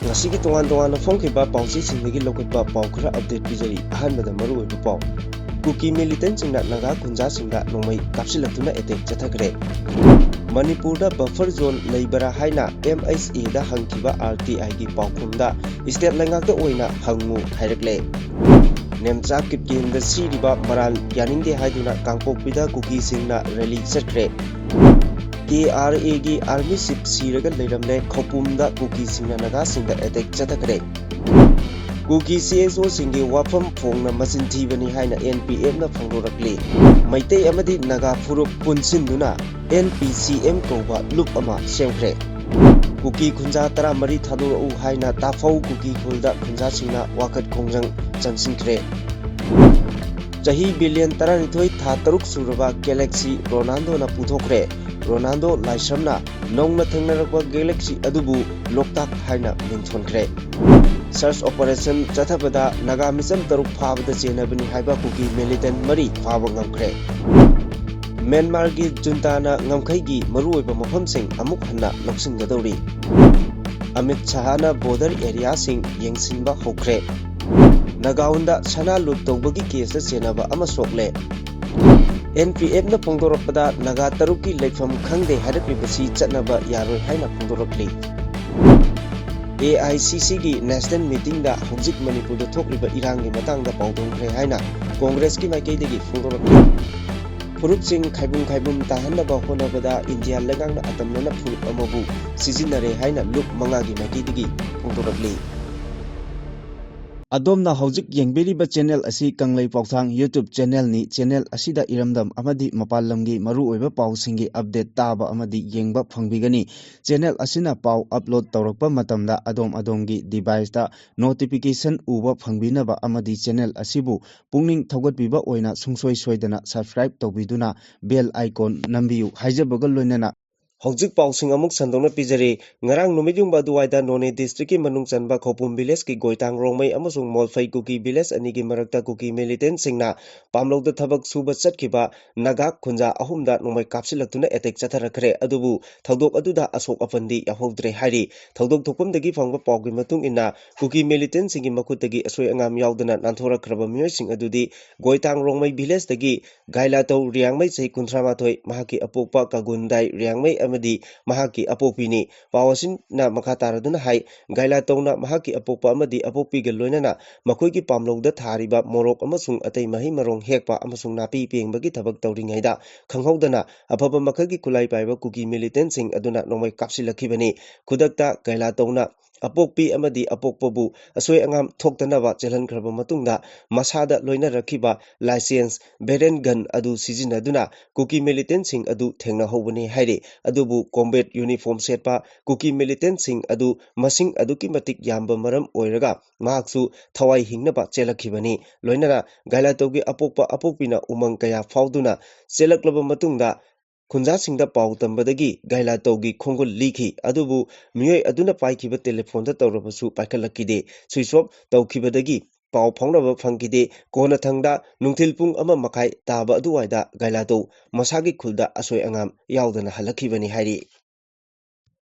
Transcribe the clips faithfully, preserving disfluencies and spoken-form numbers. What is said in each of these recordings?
ꯉꯁꯤꯒꯤ ꯇꯣꯉꯥꯟ ꯇꯣꯉꯥꯟꯅ ꯐꯣꯡꯈꯤꯕ ꯄꯥꯎꯆꯦꯁꯤꯡꯗꯒꯤ ꯂꯧꯈꯠꯄ ꯄꯥꯎ ꯈꯔ ꯑꯞꯗꯦꯠ ꯄꯤꯖꯔꯤ꯫ ꯑꯍꯥꯟꯕꯗ ꯃꯔꯨꯑꯣꯏꯕ ꯄꯥꯎ꯫ ꯀꯨꯀꯤ ꯃꯤꯂꯤꯇꯦꯟꯁꯤꯡꯅ ꯅꯥꯒꯥ ꯈꯨꯟꯖꯥꯁꯤꯡꯗ ꯅꯣꯡꯃꯩ ꯀꯥꯞꯁꯤꯜꯂꯛꯇꯨꯅ ꯑꯦꯇꯦꯛ ꯆꯠꯊꯈ꯭ꯔꯦ꯫ ꯃꯅꯤꯄꯨꯔꯗ ꯕꯐꯔ ꯖꯣꯟ ꯂꯩꯕ꯭ꯔꯥ ꯍꯥꯏꯅ ꯑꯦꯝ ꯑꯩꯆ ꯑꯦꯗ ꯍꯪꯈꯤꯕ ꯑꯥꯔ ꯇꯤ ꯑꯥꯏꯒꯤ ꯄꯥꯎꯈꯨꯝꯗ ꯏꯁꯇꯦꯠ ꯂꯩꯉꯥꯛꯇ ꯑꯣꯏꯅ ꯍꯪꯉꯨ ꯍꯥꯏꯔꯛꯂꯦ꯫ ꯅꯦꯝꯆꯥ ꯀꯤꯠꯀꯦꯟꯗ ꯁꯤꯔꯤꯕ ꯃꯔꯥꯜ ꯌꯥꯅꯤꯡꯗꯦ ꯍꯥꯏꯗꯨꯅ ꯀꯥꯡꯄꯣꯛꯄꯤꯗ ꯀꯨꯀꯤꯁꯤꯡꯅ ꯔꯦꯂꯤ ꯆꯠꯈ꯭ꯔꯦ꯫ ꯀꯦ ꯑꯥꯔ ꯑꯦꯒꯤ ꯑꯥꯔꯃꯤ ꯆꯤꯞ ꯁꯤꯔꯒ ꯂꯩꯔꯝꯂꯦ꯫ ꯈꯧꯄꯨꯝꯗ ꯀꯨꯀꯤꯁꯤꯡꯅ ꯅꯥꯒꯥꯁꯤꯡꯗ ꯑꯦꯇꯦꯛ ꯆꯠꯊꯈ꯭ꯔꯦ꯫ ꯀꯨꯀꯤ ꯁꯤ ꯑꯦꯁ ꯑꯣꯁꯤꯡꯒꯤ ꯋꯥꯐꯝ ꯐꯣꯡꯅ ꯃꯆꯤꯟ ꯊꯤꯕꯅꯤ ꯍꯥꯏꯅ ꯑꯦꯟ ꯄꯤ ꯑꯦꯐꯅ ꯐꯣꯡꯗꯣꯔꯛꯂꯤ꯫ ꯃꯩꯇꯩ ꯑꯃꯗꯤ ꯅꯥꯒꯥ ꯐꯨꯔꯨꯞ ꯄꯨꯟꯁꯤꯟꯗꯨꯅ ꯑꯦꯟ ꯄꯤ ꯁꯤ ꯑꯦꯝ ꯀꯧꯕ ꯂꯨꯞ ꯑꯃ ꯁꯦꯝꯈ꯭ꯔꯦ꯫ ꯀꯨꯀꯤ ꯈꯨꯟꯖꯥ ꯇꯔꯥꯃꯔꯤ ꯊꯥꯗꯣꯔꯛꯎ ꯍꯥꯏꯅ ꯇꯥꯐꯧ ꯀꯨꯀꯤ ꯈꯨꯜꯗ ꯈꯨꯟꯖꯥꯁꯤꯡꯅ ꯋꯥꯀꯠ ꯈꯣꯡꯖꯪ ꯆꯪꯁꯤꯟꯈ꯭ꯔꯦ꯫ ꯆꯍꯤ ꯕꯤꯂꯤꯌꯟ ꯇꯔꯥꯅꯤꯊꯣꯏ ꯊꯥ ꯇꯔꯨꯛ ꯁꯨꯔꯕ ꯒꯦꯂꯦꯛꯁꯤ ꯔꯣꯅꯥꯜꯗꯣꯅ ꯄꯨꯊꯣꯛꯈ꯭ꯔꯦ꯫ ꯔꯣꯅꯥꯜꯗꯣ ꯂꯥꯏꯁ꯭ꯔꯝꯅ ꯅꯧꯅ ꯊꯦꯡꯅꯔꯛꯄ ꯒꯦꯂꯦꯛꯁꯤ ꯑꯗꯨꯕꯨ ꯂꯣꯛꯇꯥꯛ ꯍꯥꯏꯅ ꯃꯤꯡꯊꯣꯟꯈ꯭ꯔꯦ꯫ ꯁꯔꯆ ꯑꯣꯄꯔꯦꯁꯟ ꯆꯠꯊꯕꯗ ꯅꯥꯒꯥ ꯃꯤꯆꯝ ꯇꯔꯨꯛ ꯐꯥꯕꯗ ꯆꯦꯟꯅꯕꯅꯤ ꯍꯥꯏꯕ ꯀꯨꯀꯤ ꯃꯤꯂꯤꯇꯦꯟ ꯃꯔꯤ ꯐꯥꯕ ꯉꯝꯈ꯭ꯔꯦ꯫ ꯃ꯭ꯌꯥꯟꯃꯥꯔꯒꯤ ꯖꯨꯟꯇꯥꯅ ꯉꯝꯈꯩꯒꯤ ꯃꯔꯨꯑꯣꯏꯕ ꯃꯐꯝꯁꯤꯡ ꯑꯃꯨꯛ ꯍꯟꯅ ꯂꯧꯁꯤꯟꯒꯗꯧꯔꯤ꯫ ꯑꯃꯤꯠ ꯁꯍꯥꯅ ꯕꯣꯔꯗꯔ ꯑꯦꯔꯤꯌꯥꯁꯤꯡ ꯌꯦꯡꯁꯤꯟꯕ ꯍꯧꯈ꯭ꯔꯦ꯫ ꯅꯥꯒꯥꯎꯟꯗ ꯁꯅꯥ ꯂꯨꯠ ꯇꯧꯕꯒꯤ ꯀꯦꯁꯇ ꯆꯦꯟꯅꯕ ꯑꯃ ꯁꯣꯛꯂꯦ꯫ ꯑꯦꯟ ꯄꯤ ꯑꯦꯐꯅ ꯐꯣꯡꯗꯣꯔꯛꯄꯗ ꯅꯥꯒꯥ ꯇꯔꯨꯛꯀꯤ ꯂꯩꯐꯝ ꯈꯪꯗꯦ ꯍꯥꯏꯔꯛꯂꯤꯕꯁꯤ ꯆꯠꯅꯕ ꯌꯥꯔꯣꯏ ꯍꯥꯏꯅ ꯐꯣꯡꯗꯣꯔꯛꯂꯤ꯫ ꯑꯦ ꯑꯥꯏ ꯁꯤ ꯁꯤꯒꯤ ꯅꯦꯁꯅꯦꯜ ꯃꯤꯇꯤꯡꯗ ꯍꯧꯖꯤꯛ ꯃꯅꯤꯄꯨꯔꯗ ꯊꯣꯛꯂꯤꯕ ꯏꯔꯥꯡꯒꯤ ꯃꯇꯥꯡꯗ ꯄꯥꯎꯗꯝꯈ꯭ꯔꯦ ꯍꯥꯏꯅ ꯀꯣꯡꯒ꯭ꯔꯦꯁꯀꯤ ꯃꯥꯏꯀꯩꯗꯒꯤ ꯐꯣꯡꯗꯣꯔꯛꯂꯤ꯫ ꯐꯨꯔꯨꯞꯁꯤꯡ ꯈꯥꯏꯕꯨꯝ ꯈꯥꯏꯕꯨꯝ ꯇꯥꯍꯟꯅꯕ ꯍꯣꯠꯅꯕꯗ ꯏꯟꯗꯤꯌꯥ ꯂꯩꯉꯥꯛꯅ ꯑꯇꯝꯅꯅ ꯐꯨꯔꯨꯞ ꯑꯃꯕꯨ ꯁꯤꯖꯤꯟꯅꯔꯦ ꯍꯥꯏꯅ ꯂꯨꯞ ꯃꯉꯥꯒꯤ ꯃꯥꯏꯀꯩꯗꯒꯤ ꯐꯣꯡꯗꯣꯔꯛꯂꯤ꯫ ꯑꯗꯣꯝꯅ ꯍꯧꯖꯤꯛ ꯌꯦꯡꯕꯤꯔꯤꯕ ꯆꯦꯅꯦꯜ ꯑꯁꯤ ꯀꯪꯂꯩ ꯄꯥꯎꯊꯥꯡ YouTube ꯆꯦꯅꯦꯜꯅꯤ꯫ ꯆꯦꯅꯦꯜ ꯑꯁꯤꯗ ꯏꯔꯝꯗꯝ ꯑꯃꯗꯤ ꯃꯄꯥꯟ ꯂꯝꯒꯤ ꯃꯔꯨꯑꯣꯏꯕ ꯄꯥꯎꯁꯤꯡꯒꯤ ꯑꯞꯗꯦꯠ ꯇꯥꯕ ꯑꯃꯗꯤ ꯌꯦꯡꯕ ꯐꯪꯕꯤꯒꯅꯤ꯫ ꯆꯦꯅꯦꯜ ꯑꯁꯤꯅ ꯄꯥꯎ ꯑꯞꯂꯣꯗ ꯇꯧꯔꯛꯄ ꯃꯇꯝꯗ ꯑꯗꯣꯝ ꯑꯗꯣꯝꯒꯤ ꯗꯤꯚꯥꯏꯁꯇ ꯅꯣꯇꯤꯐꯤꯀꯦꯁꯟ ꯎꯕ ꯐꯪꯕꯤꯅꯕ ꯑꯃꯗꯤ ꯆꯦꯅꯦꯜ ꯑꯁꯤꯕꯨ ꯄꯨꯛꯅꯤꯡ ꯊꯧꯒꯠꯄꯤꯕ ꯑꯣꯏꯅ ꯁꯨꯡꯁꯣꯏ ꯁꯣꯏꯗꯅ ꯁꯕꯁꯀ꯭ꯔꯥꯏꯕ ꯇꯧꯕꯤꯗꯨꯅ ꯕꯦꯜ ꯑꯥꯏꯀꯣꯟ ꯅꯝꯕꯤꯌꯨ ꯍꯥꯏꯖꯕꯒ ꯂꯣꯏꯅꯅ ꯍꯧꯖꯤꯛ ꯄꯥꯎꯁꯤꯡ ꯑꯃꯨꯛ ꯁꯟꯗꯣꯛꯅ ꯄꯤꯖꯔꯤ꯫ ꯉꯔꯥꯡ ꯅꯨꯃꯤꯠ ꯌꯨꯡꯕ ꯑꯗꯨꯋꯥꯏꯗ ꯅꯣꯅꯦ districtꯀꯤ ꯃꯅꯨꯡ ꯆꯟꯕ ꯈꯧꯄꯨꯝ villageꯀꯤ ꯒꯣꯏꯇꯥꯡ ꯔꯣꯡꯃꯩ ꯑꯃꯁꯨꯡ ꯃꯣꯜꯐꯩ ꯀꯨꯀꯤ village ꯑꯅꯤꯒꯤ ꯃꯔꯛꯇ ꯀꯨꯀꯤ militantꯁꯤꯡꯅ ꯄꯥꯝꯂꯧꯗ ꯊꯕꯛ ꯁꯨꯕ ꯆꯠꯈꯤꯕ ꯅꯥꯒꯥ ꯈꯨꯟꯖꯥ ꯑꯍꯨꯝꯗ ꯅꯣꯡꯃꯩ ꯀꯥꯞꯁꯤꯜꯂꯛꯇꯨꯅ attack ꯆꯠꯊꯔꯛꯈ꯭ꯔꯦ꯫ ꯑꯗꯨꯕꯨ ꯊꯧꯗꯣꯛ ꯑꯗꯨꯗ ꯑꯁꯣꯛ ꯑꯄꯟꯗꯤ ꯌꯥꯎꯍꯧꯗ꯭ꯔꯦ ꯍꯥꯏꯔꯤ꯫ ꯊꯧꯗꯣꯛ ꯊꯣꯛꯐꯝꯗꯒꯤ ꯐꯪꯕ ꯄꯥꯎꯒꯤ ꯃꯇꯨꯡ ꯏꯟꯅ, ꯀꯨꯀꯤ militantꯁꯤꯡꯒꯤ ꯃꯈꯨꯠꯇꯒꯤ ꯑꯁꯣꯏ ꯑꯉꯥꯝ ꯌꯥꯎꯗꯅ ꯅꯥꯟꯊꯣꯔꯛꯈ꯭ꯔꯕ ꯃꯤꯑꯣꯏꯁꯤꯡ ꯑꯗꯨꯗꯤ ꯒꯣꯏꯇꯥꯡ ꯔꯣꯡꯃꯩ villageꯇꯒꯤ ꯒꯥꯏꯂꯥꯇꯧ ꯔꯤꯌꯥꯡꯃꯩ, ꯆꯍꯤ ꯀꯨꯟꯊ꯭ꯔꯥ ꯃꯥꯊꯣꯏ, ꯃꯍꯥꯛꯀꯤ ꯑꯄꯣꯛꯄ ꯀꯒꯨꯟꯗꯥꯏ ꯔꯤꯌꯥꯡꯃꯩ ꯑꯃꯗꯤ ꯃꯍꯥꯛꯀꯤ ꯑꯄꯣꯛꯄꯤꯅꯤ꯫ ꯄꯥꯎ ꯑꯁꯤꯅ ꯃꯈꯥ ꯇꯥꯔꯗꯨꯅ ꯍꯥꯏ, ꯒꯥꯏꯂꯥꯇꯧꯅ ꯃꯍꯥꯛꯀꯤ ꯑꯄꯣꯛꯄ ꯑꯃꯗꯤ ꯑꯄꯣꯛꯄꯤꯒ ꯂꯣꯏꯅꯅ ꯃꯈꯣꯏꯒꯤ ꯄꯥꯝꯂꯧꯗ ꯊꯥꯔꯤꯕ ꯃꯣꯔꯣꯛ ꯑꯃꯁꯨꯡ ꯑꯇꯩ ꯃꯍꯩ ꯃꯔꯣꯡ ꯍꯦꯛꯄ ꯑꯃꯁꯨꯡ ꯅꯥꯄꯤ ꯄꯦꯡꯕꯒꯤ ꯊꯕꯛ ꯇꯧꯔꯤꯉꯩꯗ ꯈꯪꯍꯧꯗꯅ ꯑꯐꯕ ꯃꯈꯜꯒꯤ ꯈꯨꯠꯂꯥꯏ ꯄꯥꯏꯕ ꯀꯨꯀꯤ militantꯁꯤꯡ ꯑꯗꯨꯅ ꯅꯣꯡꯃꯩ ꯀꯥꯞꯁꯤꯜꯂꯛꯈꯤꯕꯅꯤ꯫ ꯈꯨꯗꯛꯇ ꯒꯥꯏꯂꯥꯇꯧꯅ ꯑꯄꯣꯛꯄꯤ ꯑꯃꯗꯤ ꯑꯄꯣꯛꯄꯕꯨ ꯑꯁꯣꯏ ꯑꯉꯥꯝ ꯊꯣꯛꯇꯅꯕ ꯆꯦꯜꯍꯟꯈ꯭ꯔꯕ ꯃꯇꯨꯡꯗ, ꯃꯁꯥꯗ ꯂꯣꯏꯅꯔꯛꯈꯤꯕ licensed Beretta gun ꯑꯗꯨ ꯁꯤꯖꯤꯟꯅꯗꯨꯅ ꯀꯨꯀꯤ militantꯁꯤꯡ ꯑꯗꯨ ꯊꯦꯡꯅꯍꯧꯕꯅꯤ ꯍꯥꯏꯔꯤ꯫ ꯑꯗꯨꯕꯨ combat uniform ꯁꯦꯠꯄ ꯀꯨꯀꯤ militantꯁꯤꯡ ꯑꯗꯨ ꯃꯁꯤꯡ ꯑꯗꯨꯛꯀꯤ ꯃꯇꯤꯛ ꯌꯥꯝꯕ ꯃꯔꯝ ꯑꯣꯏꯔꯒ ꯃꯍꯥꯛꯁꯨ ꯊꯋꯥꯏ ꯍꯤꯡꯅꯕ ꯆꯦꯜꯂꯛꯈꯤꯕꯅꯤ꯫ ꯂꯣꯏꯅꯅ ꯒꯥꯏꯂꯥꯇꯧꯒꯤ ꯑꯄꯣꯛꯄ ꯑꯄꯣꯛꯄꯤꯅ ꯎꯃꯪ ꯀꯌꯥ ꯐꯥꯎꯗꯨꯅ ꯆꯦꯜꯂꯛꯂꯕ ꯃꯇꯨꯡꯗ, ꯈꯨꯟꯖꯥꯁꯤꯡꯗ ꯄꯥꯎ ꯇꯝꯕꯗꯒꯤ ꯒꯥꯏꯂꯥꯇꯧꯒꯤ ꯈꯣꯡꯒꯨꯜ ꯂꯤꯈꯤ꯫ ꯑꯗꯨꯕꯨ ꯃꯤꯑꯣꯏ ꯑꯗꯨꯅ ꯄꯥꯏꯈꯤꯕ telephone ꯇꯧꯔꯕꯁꯨ ꯄꯥꯏꯈꯠꯂꯛꯈꯤꯗꯦ꯫ Switch off ꯇꯧꯈꯤꯕꯗꯒꯤ ꯄꯥꯎ ꯐꯥꯎꯅꯕ ꯐꯪꯈꯤꯗꯦ꯫ ꯀꯣꯟꯅꯊꯪꯗ ꯅꯨꯡꯊꯤꯜ ꯄꯨꯡ ꯑꯃ ꯃꯈꯥꯏ ꯇꯥꯕ ꯑꯗꯨꯋꯥꯏꯗ ꯒꯥꯏꯂꯥꯇꯧ ꯃꯁꯥꯒꯤ ꯈꯨꯜꯗ ꯑꯁꯣꯏ ꯑꯉꯥꯝ ꯌꯥꯎꯗꯅ ꯍꯜꯂꯛꯈꯤꯕꯅꯤ ꯍꯥꯏꯔꯤ꯫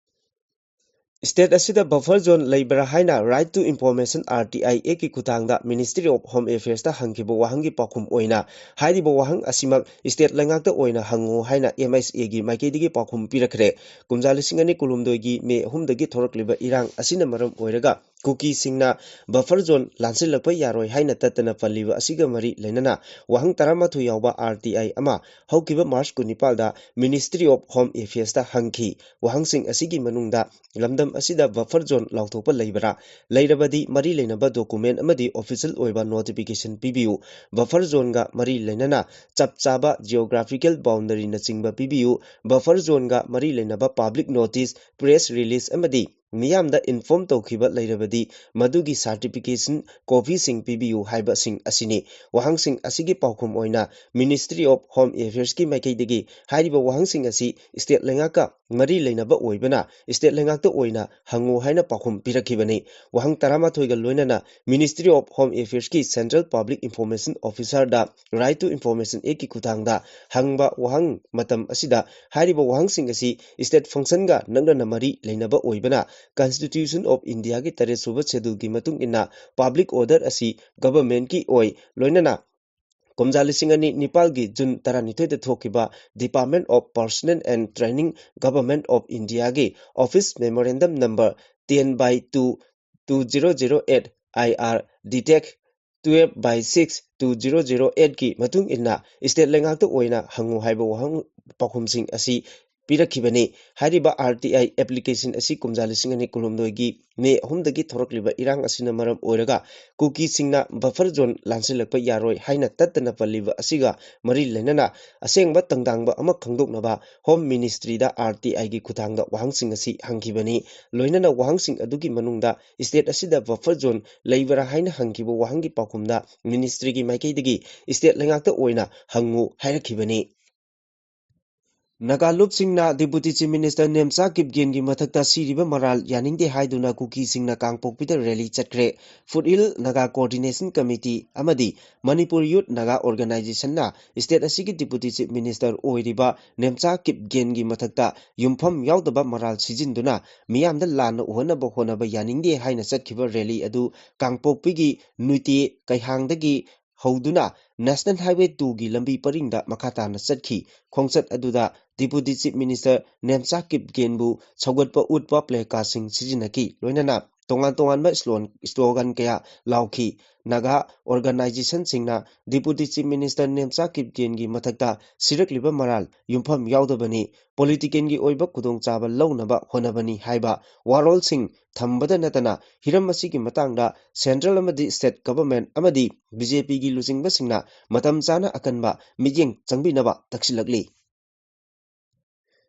State ꯑꯁꯤꯗ buffer zone ꯂꯩꯕ꯭ꯔꯥ ꯍꯥꯏꯅ Right to Information, R T I Act ꯀꯤ ꯈꯨꯠꯊꯥꯡꯗ Ministry of Home Affairs ꯇ ꯍꯪꯈꯤꯕ ꯋꯥꯍꯪꯒꯤ ꯄꯥꯎꯈꯨꯝ ꯑꯣꯏꯅ, ꯍꯥꯏꯔꯤꯕ ꯋꯥꯍꯪ ꯑꯁꯤꯃꯛ state ꯂꯩꯉꯥꯛꯇ ꯑꯣꯏꯅ ꯍꯪꯉꯨ ꯍꯥꯏꯅ M H A ꯒꯤ ꯃꯥꯏꯀꯩꯗꯒꯤ ꯄꯥꯎꯈꯨꯝ ꯄꯤꯔꯛꯈ꯭ꯔꯦ꯫ ꯀꯨꯝꯖꯥ ꯂꯤꯁꯤꯡ ꯑꯅꯤ ꯀꯨꯟꯍꯨꯝꯗꯣꯏꯒꯤ May ꯑꯍꯨꯝꯗꯒꯤ ꯊꯣꯔꯛꯂꯤꯕ ꯏꯔꯥꯡ ꯑꯁꯤꯅ ꯃꯔꯝ ꯑꯣꯏꯔꯒ ꯀꯨꯀꯤꯁꯤꯡꯅ buffer zone ꯂꯥꯟꯁꯤꯜꯂꯛꯄ ꯌꯥꯔꯣꯏ ꯍꯥꯏꯅ ꯇꯠꯇꯅ ꯄꯜꯂꯤꯕ ꯑꯁꯤꯒ ꯃꯔꯤ ꯂꯩꯅꯅ ꯋꯥꯍꯪ ꯇꯔꯥꯃꯥꯊꯣꯏ ꯌꯥꯎꯕ R T I ꯑꯃ ꯍꯧꯈꯤꯕ March ꯀꯨꯟꯅꯤꯄꯥꯜꯗ Ministry of Home Affairs ꯇ ꯍꯪꯈꯤ꯫ ꯋꯥꯍꯪꯁꯤꯡ ꯑꯁꯤꯒꯤ ꯃꯅꯨꯡꯗ ꯂꯝꯗꯝ ꯑꯁꯤꯗ buffer zone ꯂꯥꯎꯊꯣꯛꯄ ꯂꯩꯕ꯭ꯔꯥ? ꯂꯩꯔꯕꯗꯤ ꯃꯔꯤ ꯂꯩꯅꯕ document ꯑꯃꯗꯤ official ꯑꯣꯏꯕ notification ꯄꯤꯕꯤꯌꯨ꯫ Buffer zone ꯒ ꯃꯔꯤ ꯂꯩꯅꯅ ꯆꯞ ꯆꯥꯕ geographical boundary ꯅꯆꯤꯡꯕ ꯄꯤꯕꯤꯌꯨ꯫ Buffer zone ꯒ ꯃꯔꯤ ꯂꯩꯅꯕ public notice, press release ꯑꯃꯗꯤ ꯃꯤꯌꯥꯝꯗ inform ꯇꯧꯈꯤꯕ ꯂꯩꯔꯕꯗꯤ ꯃꯗꯨꯒꯤ certification copyꯁꯤꯡ ꯄꯤꯕꯤꯌꯨ ꯍꯥꯏꯕꯁꯤꯡ ꯑꯁꯤꯅꯤ꯫ ꯋꯥꯍꯪꯁꯤꯡ ꯑꯁꯤꯒꯤ ꯄꯥꯎꯈꯨꯝ ꯑꯣꯏꯅ Ministry of Home Affairsꯀꯤ ꯃꯥꯏꯀꯩꯗꯒꯤ ꯍꯥꯏꯔꯤꯕ ꯋꯥꯍꯪꯁꯤꯡ ꯑꯁꯤ state ꯂꯩꯉꯥꯛꯀ ꯃꯔꯤ ꯂꯩꯅꯕ ꯑꯣꯏꯕꯅ state ꯂꯩꯉꯥꯛꯇ ꯑꯣꯏꯅ ꯍꯪꯉꯨ ꯍꯥꯏꯅ ꯄꯥꯎꯈꯨꯝ ꯄꯤꯔꯛꯈꯤꯕꯅꯤ꯫ ꯋꯥꯍꯪ ꯇꯔꯥꯃꯥꯊꯣꯏꯒ ꯂꯣꯏꯅꯅ Ministry of Home Affairsꯀꯤ Central Public Information Officerꯗ Right to Information Actꯀꯤ ꯈꯨꯠꯊꯥꯡꯗ ꯍꯪꯕ ꯋꯥꯍꯪ ꯃꯇꯝ ꯑꯁꯤꯗ ꯍꯥꯏꯔꯤꯕ ꯋꯥꯍꯪꯁꯤꯡ ꯑꯁꯤ state functionꯒ ꯅꯛꯅꯅ ꯃꯔꯤ ꯂꯩꯅꯕ ꯑꯣꯏꯕꯅ Constitution of Indiaꯒꯤ ꯇꯔꯦꯠ ꯁꯨꯕ scheduleꯒꯤ ꯃꯇꯨꯡ ꯏꯟꯅ public order ꯑꯁꯤ governmentꯀꯤ ꯑꯣꯏ꯫ ꯂꯣꯏꯅꯅ ꯀꯨꯝꯖꯥ ꯂꯤꯁꯤꯡ ꯑꯅꯤ ꯅꯤꯄꯥꯜꯒꯤ June ꯇꯔꯥꯅꯤꯊꯣꯏꯗ ꯊꯣꯛꯈꯤꯕ Department of Personnel and Training, Government of Indiaꯒꯤ office memorandum number ten by two, two zero zero eight IR detect twelve by six, two zero zero eightꯀꯤ ꯃꯇꯨꯡ ꯏꯟꯅ state ꯂꯩꯉꯥꯛꯇ ꯑꯣꯏꯅ ꯍꯪꯉꯨ ꯍꯥꯏꯕ ꯋꯥꯍꯪ ꯄꯥꯎꯈꯨꯝꯁꯤꯡ ꯑꯁꯤ ꯄꯤꯔꯛꯈꯤꯕꯅꯤ꯫ ꯍꯥꯏꯔꯤꯕ RTI application ꯑꯁꯤ ꯀꯨꯝꯖꯥ ꯂꯤꯁꯤꯡ ꯑꯅꯤ ꯀꯨꯟꯍꯨꯝꯗꯣꯏꯒꯤ May ꯑꯍꯨꯝꯗꯒꯤ ꯊꯣꯔꯛꯂꯤꯕ ꯏꯔꯥꯡ ꯑꯁꯤꯅ ꯃꯔꯝ ꯑꯣꯏꯔꯒ ꯀꯨꯀꯤꯁꯤꯡꯅ buffer zone ꯂꯥꯟꯁꯤꯜꯂꯛꯄ ꯌꯥꯔꯣꯏ ꯍꯥꯏꯅ ꯇꯠꯇꯅ ꯄꯜꯂꯤꯕ ꯑꯁꯤꯒ ꯃꯔꯤ ꯂꯩꯅꯅ ꯑꯁꯦꯡꯕ ꯇꯪꯗꯥꯡꯕ ꯑꯃ ꯈꯪꯗꯣꯛꯅꯕ Home Ministryꯗ RTIꯒꯤ ꯈꯨꯠꯊꯥꯡꯗ ꯋꯥꯍꯪꯁꯤꯡ ꯑꯁꯤ ꯍꯪꯈꯤꯕꯅꯤ꯫ ꯂꯣꯏꯅꯅ ꯋꯥꯍꯪꯁꯤꯡ ꯑꯗꯨꯒꯤ ꯃꯅꯨꯡꯗ state ꯑꯁꯤꯗ buffer zone ꯂꯩꯕ꯭ꯔꯥ ꯍꯥꯏꯅ ꯍꯪꯈꯤꯕ ꯋꯥꯍꯪꯒꯤ ꯄꯥꯎꯈꯨꯝꯗ Ministryꯒꯤ ꯃꯥꯏꯀꯩꯗꯒꯤ state ꯂꯩꯉꯥꯛꯇ ꯑꯣꯏꯅ ꯍꯪꯉꯨ ꯍꯥꯏꯔꯛꯈꯤꯕꯅꯤ꯫ Naga ꯂꯨꯞꯁꯤꯡꯅ Deputy Chief Minister Nemcha ꯀꯤꯞꯒꯦꯟꯒꯤ ꯃꯊꯛꯇ ꯁꯤꯔꯤꯕ ꯃꯔꯥꯜ ꯌꯥꯅꯤꯡꯗꯦ ꯍꯥꯏꯗꯨꯅ ꯀꯨꯀꯤꯁꯤꯡꯅ ꯀꯥꯡꯄꯣꯛꯄꯤꯗ rally ꯆꯠꯈ꯭ꯔꯦ꯫ Foothill Naga Coordination Committee ꯑꯃꯗꯤ Manipur Youth Naga Organizationꯅ state ꯑꯁꯤꯒꯤ Deputy Chief Minister ꯑꯣꯏꯔꯤꯕ ꯅꯦꯝꯆꯥ ꯀꯤꯞꯒꯦꯟꯒꯤ ꯃꯊꯛꯇ ꯌꯨꯝꯐꯝ ꯌꯥꯎꯗꯕ ꯃꯔꯥꯜ ꯁꯤꯖꯤꯟꯗꯨꯅ ꯃꯤꯌꯥꯝꯗ ꯂꯥꯟꯅ ꯎꯍꯟꯅꯕ ꯍꯣꯠꯅꯕ ꯌꯥꯅꯤꯡꯗꯦ ꯍꯥꯏꯅ ꯆꯠꯈꯤꯕ rally ꯑꯗꯨ ꯀꯥꯡꯄꯣꯛꯄꯤꯒꯤ ꯅꯨꯏꯇꯦ ꯀꯩꯍꯥꯡꯗꯒꯤ ꯍꯧꯗꯨꯅ National Highway twoꯒꯤ ꯂꯝꯕꯤ ꯄꯔꯤꯡꯗ ꯃꯈꯥ ꯇꯥꯅ ꯆꯠꯈꯤ꯫ ꯈꯣꯡꯆꯠ ꯑꯗꯨꯗ Deputy Chief Minister ꯅꯦꯝꯆꯥ ꯀꯤꯞꯒꯦꯟꯕꯨ ꯁꯧꯒꯠꯄ ꯎꯠꯄ placardꯁꯤꯡ ꯁꯤꯖꯤꯟꯅꯈꯤ꯫ ꯂꯣꯏꯅꯅ ꯇꯣꯉꯥꯟ ꯇꯣꯉꯥꯟꯕ slogan ꯀꯌꯥ ꯂꯥꯎꯈꯤ꯫ Naga organizationꯁꯤꯡꯅ Deputy Chief Minister Nemcha ꯀꯤꯞꯒꯦꯟꯒꯤ ꯃꯊꯛꯇ ꯁꯤꯔꯛꯂꯤꯕ ꯃꯔꯥꯜ ꯌꯨꯝꯐꯝ ꯌꯥꯎꯗꯕꯅꯤ, politicalꯒꯤ ꯑꯣꯏꯕ ꯈꯨꯗꯣꯡꯆꯥꯕ ꯂꯧꯅꯕ ꯍꯣꯠꯅꯕꯅꯤ ꯍꯥꯏꯕ ꯋꯥꯔꯣꯜꯁꯤꯡ ꯊꯝꯕꯗ ꯅꯠꯇꯅ ꯍꯤꯔꯝ ꯑꯁꯤꯒꯤ ꯃꯇꯥꯡꯗ central ꯑꯃꯗꯤ state government ꯑꯃꯗꯤ BJPꯒꯤ ꯂꯨꯆꯤꯡꯕꯁꯤꯡꯅ ꯃꯇꯝ ꯆꯥꯅ ꯑꯀꯟꯕ ꯃꯤꯠꯌꯦꯡ ꯆꯪꯕꯤꯅꯕ ꯇꯛꯁꯤꯜꯂꯛꯂꯤ꯫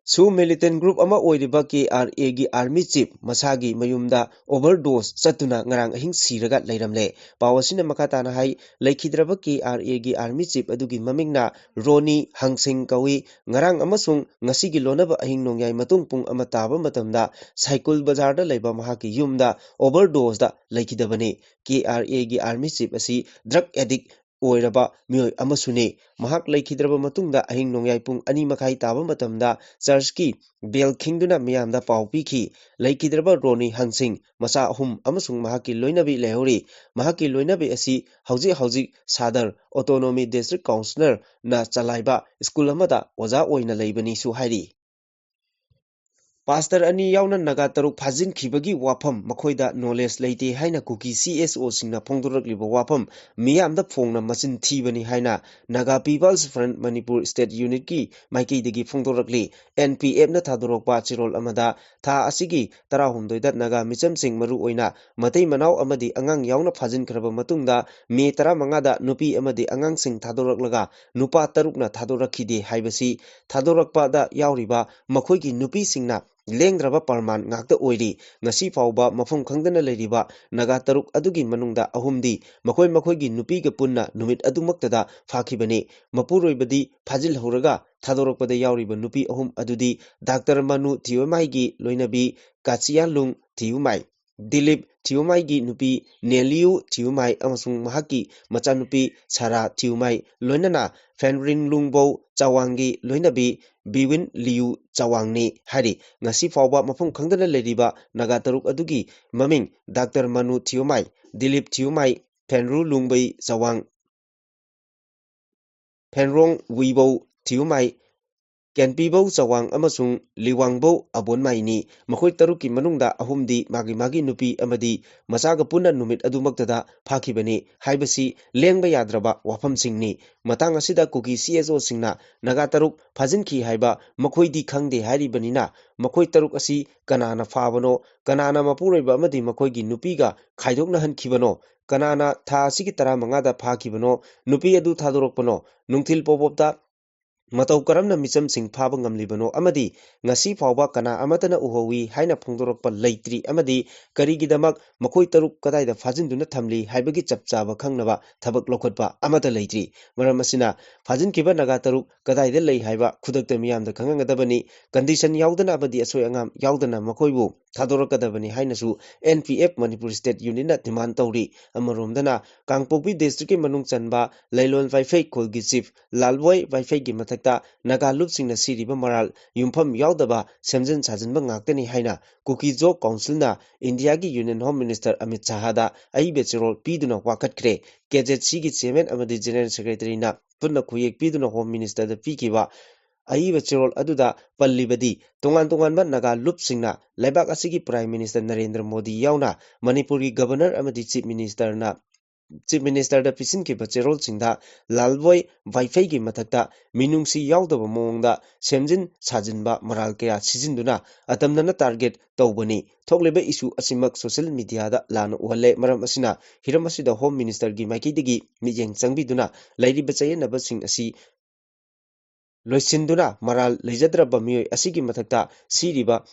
ꯁꯨ ꯃꯤꯂꯤꯇꯦꯟ ꯒ꯭ꯔꯨꯞ ꯑꯃ ꯑꯣꯏꯔꯤꯕ ꯀꯦ ꯑꯥꯔ ꯑꯦꯒꯤ ꯑꯥꯔꯃꯤ ꯆꯤꯐ ꯃꯁꯥꯒꯤ ꯃꯌꯨꯝꯗ ꯑꯣꯚꯔꯗꯣꯁ ꯆꯠꯇꯨꯅ ꯉꯔꯥꯡ ꯑꯍꯤꯡ ꯁꯤꯔꯒ ꯂꯩꯔꯝꯂꯦ꯫ ꯄꯥꯎ ꯑꯁꯤꯅ ꯃꯈꯥ ꯇꯥꯅ ꯍꯥꯏ, ꯂꯩꯈꯤꯗ꯭ꯔꯕ ꯀꯦ ꯑꯥꯔ ꯑꯦꯒꯤ ꯑꯥꯔꯃꯤ ꯆꯤꯐ ꯑꯗꯨꯒꯤ ꯃꯃꯤꯡꯅ ꯔꯣꯅꯤ ꯍꯪꯁꯤꯡ ꯀꯧꯏ꯫ ꯉꯔꯥꯡ ꯑꯃꯁꯨꯡ ꯉꯁꯤꯒꯤ ꯂꯣꯟꯅꯕ ꯑꯍꯤꯡ ꯅꯣꯡꯌꯥꯏ ꯃꯇꯨꯡ ꯄꯨꯡ ꯑꯃ ꯇꯥꯕ ꯃꯇꯝꯗ ꯁꯥꯏꯀꯨꯜ ꯕꯖꯥꯔꯗ ꯂꯩꯕ ꯃꯍꯥꯛꯀꯤ ꯌꯨꯝꯗ ꯑꯣꯚꯔꯗꯣꯁꯇ ꯂꯩꯈꯤꯗꯕꯅꯤ꯫ ꯀꯦ ꯑꯥꯔ ꯑꯦꯒꯤ ꯑꯥꯔꯃꯤ ꯆꯤꯐ ꯑꯁꯤ ꯗ꯭ꯔꯒ ꯑꯦꯗꯤꯛ ꯑꯣꯏꯔꯕ ꯃꯤꯑꯣꯏ ꯑꯃꯁꯨꯅꯤ꯫ ꯃꯍꯥꯛ ꯂꯩꯈꯤꯗ꯭ꯔꯕ ꯃꯇꯨꯡꯗ ꯑꯍꯤꯡ ꯅꯣꯡꯌꯥꯏ ꯄꯨꯡ ꯑꯅꯤ ꯃꯈꯥꯏ ꯇꯥꯕ ꯃꯇꯝꯗ ꯆꯔꯆꯀꯤ ꯕꯦꯜ ꯈꯤꯡꯗꯨꯅ ꯃꯤꯌꯥꯝꯗ ꯄꯥꯎ ꯄꯤꯈꯤ꯫ ꯂꯩꯈꯤꯗ꯭ꯔꯕ ꯔꯣꯅꯤ ꯍꯪꯁꯤꯡ ꯃꯆꯥ ꯑꯍꯨꯝ ꯑꯃꯁꯨꯡ ꯃꯍꯥꯛꯀꯤ ꯂꯣꯏꯅꯕꯤ ꯂꯩꯍꯧꯔꯤ꯫ ꯃꯍꯥꯛꯀꯤ ꯂꯣꯏꯅꯕꯤ ꯑꯁꯤ ꯍꯧꯖꯤꯛ ꯍꯧꯖꯤꯛ ꯁꯥꯗꯔ ꯑꯣꯇꯣꯅꯣꯃꯤ ꯗꯤꯁꯇ꯭ꯔꯤꯛ ꯀꯥꯎꯟꯁꯤꯂꯔꯅ ꯆꯂꯥꯏꯕ ꯁ꯭ꯀꯨꯜ ꯑꯃꯗ ꯑꯣꯖꯥ ꯑꯣꯏꯅ ꯂꯩꯕꯅꯤꯁꯨ ꯍꯥꯏꯔꯤ꯫ ꯄꯥꯁꯇꯔ ꯑꯅꯤ ꯌꯥꯎꯅ ꯅꯥꯒꯥ ꯇꯔꯨꯛ ꯐꯥꯖꯤꯟꯈꯤꯕꯒꯤ ꯋꯥꯐꯝ, ꯃꯈꯣꯏꯗ ꯅꯣꯂꯦꯖ ꯂꯩꯇꯦ ꯍꯥꯏꯅ ꯀꯨꯀꯤ ꯁꯤ ꯑꯦꯁ ꯑꯣꯁꯤꯡꯅ ꯐꯣꯡꯗꯣꯔꯛꯂꯤꯕ ꯋꯥꯐꯝ ꯃꯤꯌꯥꯝꯗ ꯐꯣꯡꯅ ꯃꯆꯤꯟ ꯊꯤꯕꯅꯤ ꯍꯥꯏꯅ Naga peoples front Manipur state ꯌꯨꯅꯤꯠꯀꯤ ꯃꯥꯏꯀꯩꯗꯒꯤ ꯐꯣꯡꯗꯣꯔꯛꯂꯤ꯫ ꯑꯦꯟ ꯄꯤ ꯑꯦꯐꯅ ꯊꯥꯗꯣꯔꯛꯄ ꯆꯦꯔꯣꯜ ꯑꯃꯗ ꯊꯥ ꯑꯁꯤꯒꯤ ꯇꯔꯥꯍꯨꯝꯗꯣꯏꯗ ꯅꯥꯒꯥ ꯃꯤꯆꯝꯁꯤꯡ, ꯃꯔꯨꯑꯣꯏꯅ ꯃꯇꯩ ꯃꯅꯥꯎ ꯑꯃꯗꯤ ꯑꯉꯥꯡ ꯌꯥꯎꯅ ꯐꯥꯖꯤꯟꯈ꯭ꯔꯕ ꯃꯇꯨꯡꯗ ꯃꯦ ꯇꯔꯥꯃꯉꯥꯗ ꯅꯨꯄꯤ ꯑꯃꯗꯤ ꯑꯉꯥꯡꯁꯤꯡ ꯊꯥꯗꯣꯔꯛꯂꯒ ꯅꯨꯄꯥ ꯇꯔꯨꯛꯅ ꯊꯥꯗꯣꯔꯛꯈꯤꯗꯦ ꯍꯥꯏꯕꯁꯤ ꯊꯥꯗꯣꯔꯛꯄꯗ ꯌꯥꯎꯔꯤꯕ ꯃꯈꯣꯏꯒꯤ ꯅꯨꯄꯤꯁꯤꯡꯅ ꯂꯦꯡꯗ꯭ꯔꯕ ꯄ꯭ꯔꯃꯥꯟ ꯉꯥꯛꯇ ꯑꯣꯏꯔꯤ꯫ ꯉꯁꯤ ꯐꯥꯎꯕ ꯃꯐꯝ ꯈꯪꯗꯅ ꯂꯩꯔꯤꯕ ꯅꯥꯒꯥ ꯇꯔꯨꯛ ꯑꯗꯨꯒꯤ ꯃꯅꯨꯡꯗ ꯑꯍꯨꯝꯗꯤ ꯃꯈꯣꯏ ꯃꯈꯣꯏꯒꯤ ꯅꯨꯄꯤꯒ ꯄꯨꯟꯅ ꯅꯨꯃꯤꯠ ꯑꯗꯨꯃꯛꯇꯗ ꯐꯥꯈꯤꯕꯅꯤ꯫ ꯃꯄꯨꯔꯣꯏꯕꯗꯤ ꯐꯥꯖꯤꯜꯍꯧꯔꯒ ꯊꯥꯗꯣꯔꯛꯄꯗ ꯌꯥꯎꯔꯤꯕ ꯅꯨꯄꯤ ꯑꯍꯨꯝ ꯑꯗꯨꯗꯤ ꯗꯥꯛꯇꯔ ꯃꯅꯨ ꯊꯤꯌꯣꯃꯥꯏꯒꯤ ꯂꯣꯏꯅꯕꯤ ꯀꯥꯆꯤꯌꯥꯂꯨꯡ ꯊꯤꯌꯨꯃꯥꯏ, ꯗꯤꯂꯤꯞ ꯊꯤꯌꯨꯃꯥꯏꯒꯤ ꯅꯨꯄꯤ ꯅꯦꯂꯤꯌꯨ ꯊꯤꯌꯨꯃꯥꯏ ꯑꯃꯁꯨꯡ ꯃꯍꯥꯛꯀꯤ ꯃꯆꯥꯅꯨꯄꯤ ꯁꯥꯔꯥ ꯊꯤꯌꯨꯃꯥꯏ, ꯂꯣꯏꯅꯅ ꯐꯦꯟꯔꯤꯟꯂꯨꯡꯕꯧ ꯆꯋꯥꯡꯒꯤ ꯂꯣꯏꯅꯕꯤ ꯕꯤꯋꯤꯟ ꯂꯤꯌꯨ ꯆꯋꯥꯡꯅꯤ ꯍꯥꯏꯔꯤ꯫ ꯉꯁꯤ ꯐꯥꯎꯕ ꯃꯐꯝ ꯈꯪꯗꯅ ꯂꯩꯔꯤꯕ ꯅꯥꯒꯥ ꯇꯔꯨꯛ ꯑꯗꯨꯒꯤ ꯃꯃꯤꯡ ꯗꯥꯛꯇꯔ ꯃꯅꯨ ꯊꯤꯌꯨꯃꯥꯏ, ꯗꯤꯂꯤꯞ ꯊꯤꯌꯨꯃꯥꯏ, ꯐꯦꯟꯔꯨ ꯂꯨꯡꯕꯩ ꯆꯋꯥꯡ, ꯐꯦꯟꯔꯣꯡ ꯋꯤꯕꯧ ꯊꯤꯌꯨꯃꯥꯏ, ꯀꯦꯟꯄꯤꯕꯧ ꯆꯋꯥꯡ ꯑꯃꯁꯨꯡ ꯂꯤꯋꯥꯡꯕꯧ ꯑꯕꯣꯟꯃꯥꯏꯅꯤ꯫ ꯃꯈꯣꯏ ꯇꯔꯨꯛꯀꯤ ꯃꯅꯨꯡꯗ ꯑꯍꯨꯝꯗꯤ ꯃꯥꯒꯤ ꯃꯥꯒꯤ ꯅꯨꯄꯤ ꯑꯃꯗꯤ ꯃꯆꯥꯒ ꯄꯨꯟꯅ ꯅꯨꯃꯤꯠ ꯑꯗꯨꯃꯛꯇꯗ ꯐꯥꯈꯤꯕꯅꯤ ꯍꯥꯏꯕꯁꯤ ꯂꯦꯡꯕ ꯌꯥꯗ꯭ꯔꯕ ꯋꯥꯐꯝꯁꯤꯡꯅꯤ꯫ ꯃꯇꯥꯡ ꯑꯁꯤꯗ ꯀꯨꯀꯤ ꯁꯤ ꯑꯦꯁ ꯑꯣꯁꯤꯡꯅ ꯅꯥꯒꯥ ꯇꯔꯨꯛ ꯐꯥꯖꯤꯟꯈꯤ ꯍꯥꯏꯕ ꯃꯈꯣꯏꯗꯤ ꯈꯪꯗꯦ ꯍꯥꯏꯔꯤꯕꯅꯤꯅ, ꯃꯈꯣꯏ ꯇꯔꯨꯛ ꯑꯁꯤ ꯀꯅꯥꯅ ꯐꯥꯕꯅꯣ, ꯀꯅꯥꯅ ꯃꯄꯨꯔꯣꯏꯕ ꯑꯃꯗꯤ ꯃꯈꯣꯏꯒꯤ ꯅꯨꯄꯤꯒ ꯈꯥꯏꯗꯣꯛꯅꯍꯟꯈꯤꯕꯅꯣ, ꯀꯅꯥꯅ ꯊꯥ ꯑꯁꯤꯒꯤ ꯇꯔꯥꯃꯉꯥꯗ ꯐꯥꯈꯤꯕꯅꯣ, ꯅꯨꯄꯤ ꯑꯗꯨ ꯊꯥꯗꯣꯔꯛꯄꯅꯣ, ꯅꯨꯡꯊꯤꯜ ꯄꯣꯞ ꯄꯣꯞꯇ ꯃꯇꯧ ꯀꯔꯝꯅ ꯃꯤꯆꯝꯁꯤꯡ ꯐꯥꯕ ꯉꯝꯂꯤꯕꯅꯣ ꯑꯃꯗꯤ ꯉꯁꯤ ꯐꯥꯎꯕ ꯀꯅꯥ ꯑꯃꯠꯇꯅ ꯎꯍꯧꯏ ꯍꯥꯏꯅ ꯐꯣꯡꯗꯣꯔꯛꯄ ꯂꯩꯇ꯭ꯔꯤ ꯑꯃꯗꯤ ꯀꯔꯤꯒꯤꯗꯃꯛ ꯃꯈꯣꯏ ꯇꯔꯨꯛ ꯀꯗꯥꯏꯗ ꯐꯥꯖꯤꯟꯗꯨꯅ ꯊꯝꯂꯤ ꯍꯥꯏꯕꯒꯤ ꯆꯞ ꯆꯥꯕ ꯈꯪꯅꯕ ꯊꯕꯛ ꯂꯧꯈꯠꯄ ꯑꯃꯠꯇ ꯂꯩꯇ꯭ꯔꯤ꯫ ꯃꯔꯝ ꯑꯁꯤꯅ ꯐꯥꯖꯤꯟꯈꯤꯕ ꯅꯥꯒꯥ ꯇꯔꯨꯛ ꯀꯗꯥꯏꯗ ꯂꯩ ꯍꯥꯏꯕ ꯈꯨꯗꯛꯇ ꯃꯤꯌꯥꯝꯗ ꯈꯪꯍꯟꯒꯗꯕꯅꯤ꯫ Condition ꯌꯥꯎꯗꯅ ꯑꯃꯗꯤ ꯑꯁꯣꯏ ꯑꯉꯥꯝ ꯌꯥꯎꯗꯅ ꯃꯈꯣꯏꯕꯨ ꯊꯥꯗꯣꯔꯛꯀꯗꯕꯅꯤ ꯍꯥꯏꯅꯁꯨ N P F Manipur State Unit ꯅ demand ꯇꯧꯔꯤ꯫ ꯑꯃꯔꯣꯝꯗꯅ ꯀꯥꯡꯄꯣꯛꯄꯤ district ꯀꯤ ꯃꯅꯨꯡ ꯆꯟꯕ ꯂꯩꯂꯣꯟ ꯋꯥꯏꯐꯩ ꯈꯨꯜꯒꯤ chief ꯂꯥꯜꯕꯣꯏ ꯋꯥꯏꯐꯩꯒꯤ ꯃꯊꯛꯇ ꯅꯥꯒꯥ ꯂꯨꯞꯁꯤꯡꯅ ꯁꯤꯔꯤꯕ ꯃꯔꯥꯜ ꯌꯨꯝꯐꯝ ꯌꯥꯎꯗꯕ ꯁꯦꯝꯖꯤꯟ ꯁꯥꯖꯤꯟꯕ ꯉꯥꯛꯇꯅꯤ ꯍꯥꯏꯅ ꯀꯨꯀꯤ ꯖꯣ council ꯅ India ꯒꯤ Union Home Minister ꯑꯃꯤꯠ ꯁꯥꯍꯗ ꯑꯏꯕ ꯆꯦꯔꯣꯜ ꯄꯤꯗꯨꯅ ꯋꯥꯀꯠꯈ꯭ꯔꯦ꯫ K Z C ꯒꯤ chairman ꯑꯃꯗꯤ general secretary ꯅ ꯄꯨꯟꯅ ꯈꯨꯌꯦꯛ ꯄꯤꯗꯨꯅ Home Minister ꯗ ꯄꯤꯈꯤꯕ ꯑꯏꯕ ꯆꯦꯔꯣꯜ ꯑꯗꯨꯗ ꯄꯜꯂꯤꯕꯗꯤ ꯇꯣꯉꯥꯟ ꯇꯣꯉꯥꯟꯕ ꯅꯥꯒꯥ ꯂꯨꯞꯁꯤꯡꯅ ꯂꯩꯕꯥꯛ ꯑꯁꯤꯒꯤ Prime Minister ꯅꯔꯦꯟꯗ꯭ꯔ ꯃꯣꯗꯤ ꯌꯥꯎꯅ ꯃꯅꯤꯄꯨꯔꯒꯤ Governor ꯑꯃꯗꯤ Chief Minister ꯅ Chief Minister ꯗ ꯄꯤꯁꯤꯟꯈꯤꯕ ꯆꯦꯔꯣꯜꯁꯤꯡꯗ ꯂꯥꯜꯕꯣꯏ ꯋꯥꯏꯐꯩꯒꯤ ꯃꯊꯛꯇ ꯃꯤꯅꯨꯡꯁꯤ ꯌꯥꯎꯗꯕ ꯃꯑꯣꯡꯗ ꯁꯦꯝꯖꯤꯟ ꯁꯥꯖꯤꯟꯕ ꯃꯔꯥꯜ ꯀꯌꯥ ꯁꯤꯖꯤꯟꯗꯨꯅ ꯑꯇꯝꯅꯅ target ꯇꯧꯕꯅꯤ꯫ ꯊꯣꯛꯂꯤꯕ issue ꯑꯁꯤꯃꯛ social media ꯗ ꯂꯥꯟꯅ ꯎꯍꯜꯂꯦ꯫ ꯃꯔꯝ ꯑꯁꯤꯅ ꯍꯤꯔꯝ ꯑꯁꯤꯗ Home Minister ꯒꯤ ꯃꯥꯏꯀꯩꯗꯒꯤ ꯃꯤꯠꯌꯦꯡ ꯆꯪꯕꯤꯗꯨꯅ ꯂꯩꯔꯤꯕ ꯆꯌꯦꯠꯅꯕꯁꯤꯡ ꯑꯁꯤ ꯂꯣꯏꯁꯤꯟꯗꯨꯅ ꯃꯔꯥꯜ ꯂꯩꯖꯗ꯭ꯔꯕ ꯃꯤꯑꯣꯏ ꯑꯁꯤꯒꯤ ꯃꯊꯛꯇ ꯁꯤꯔꯤꯕ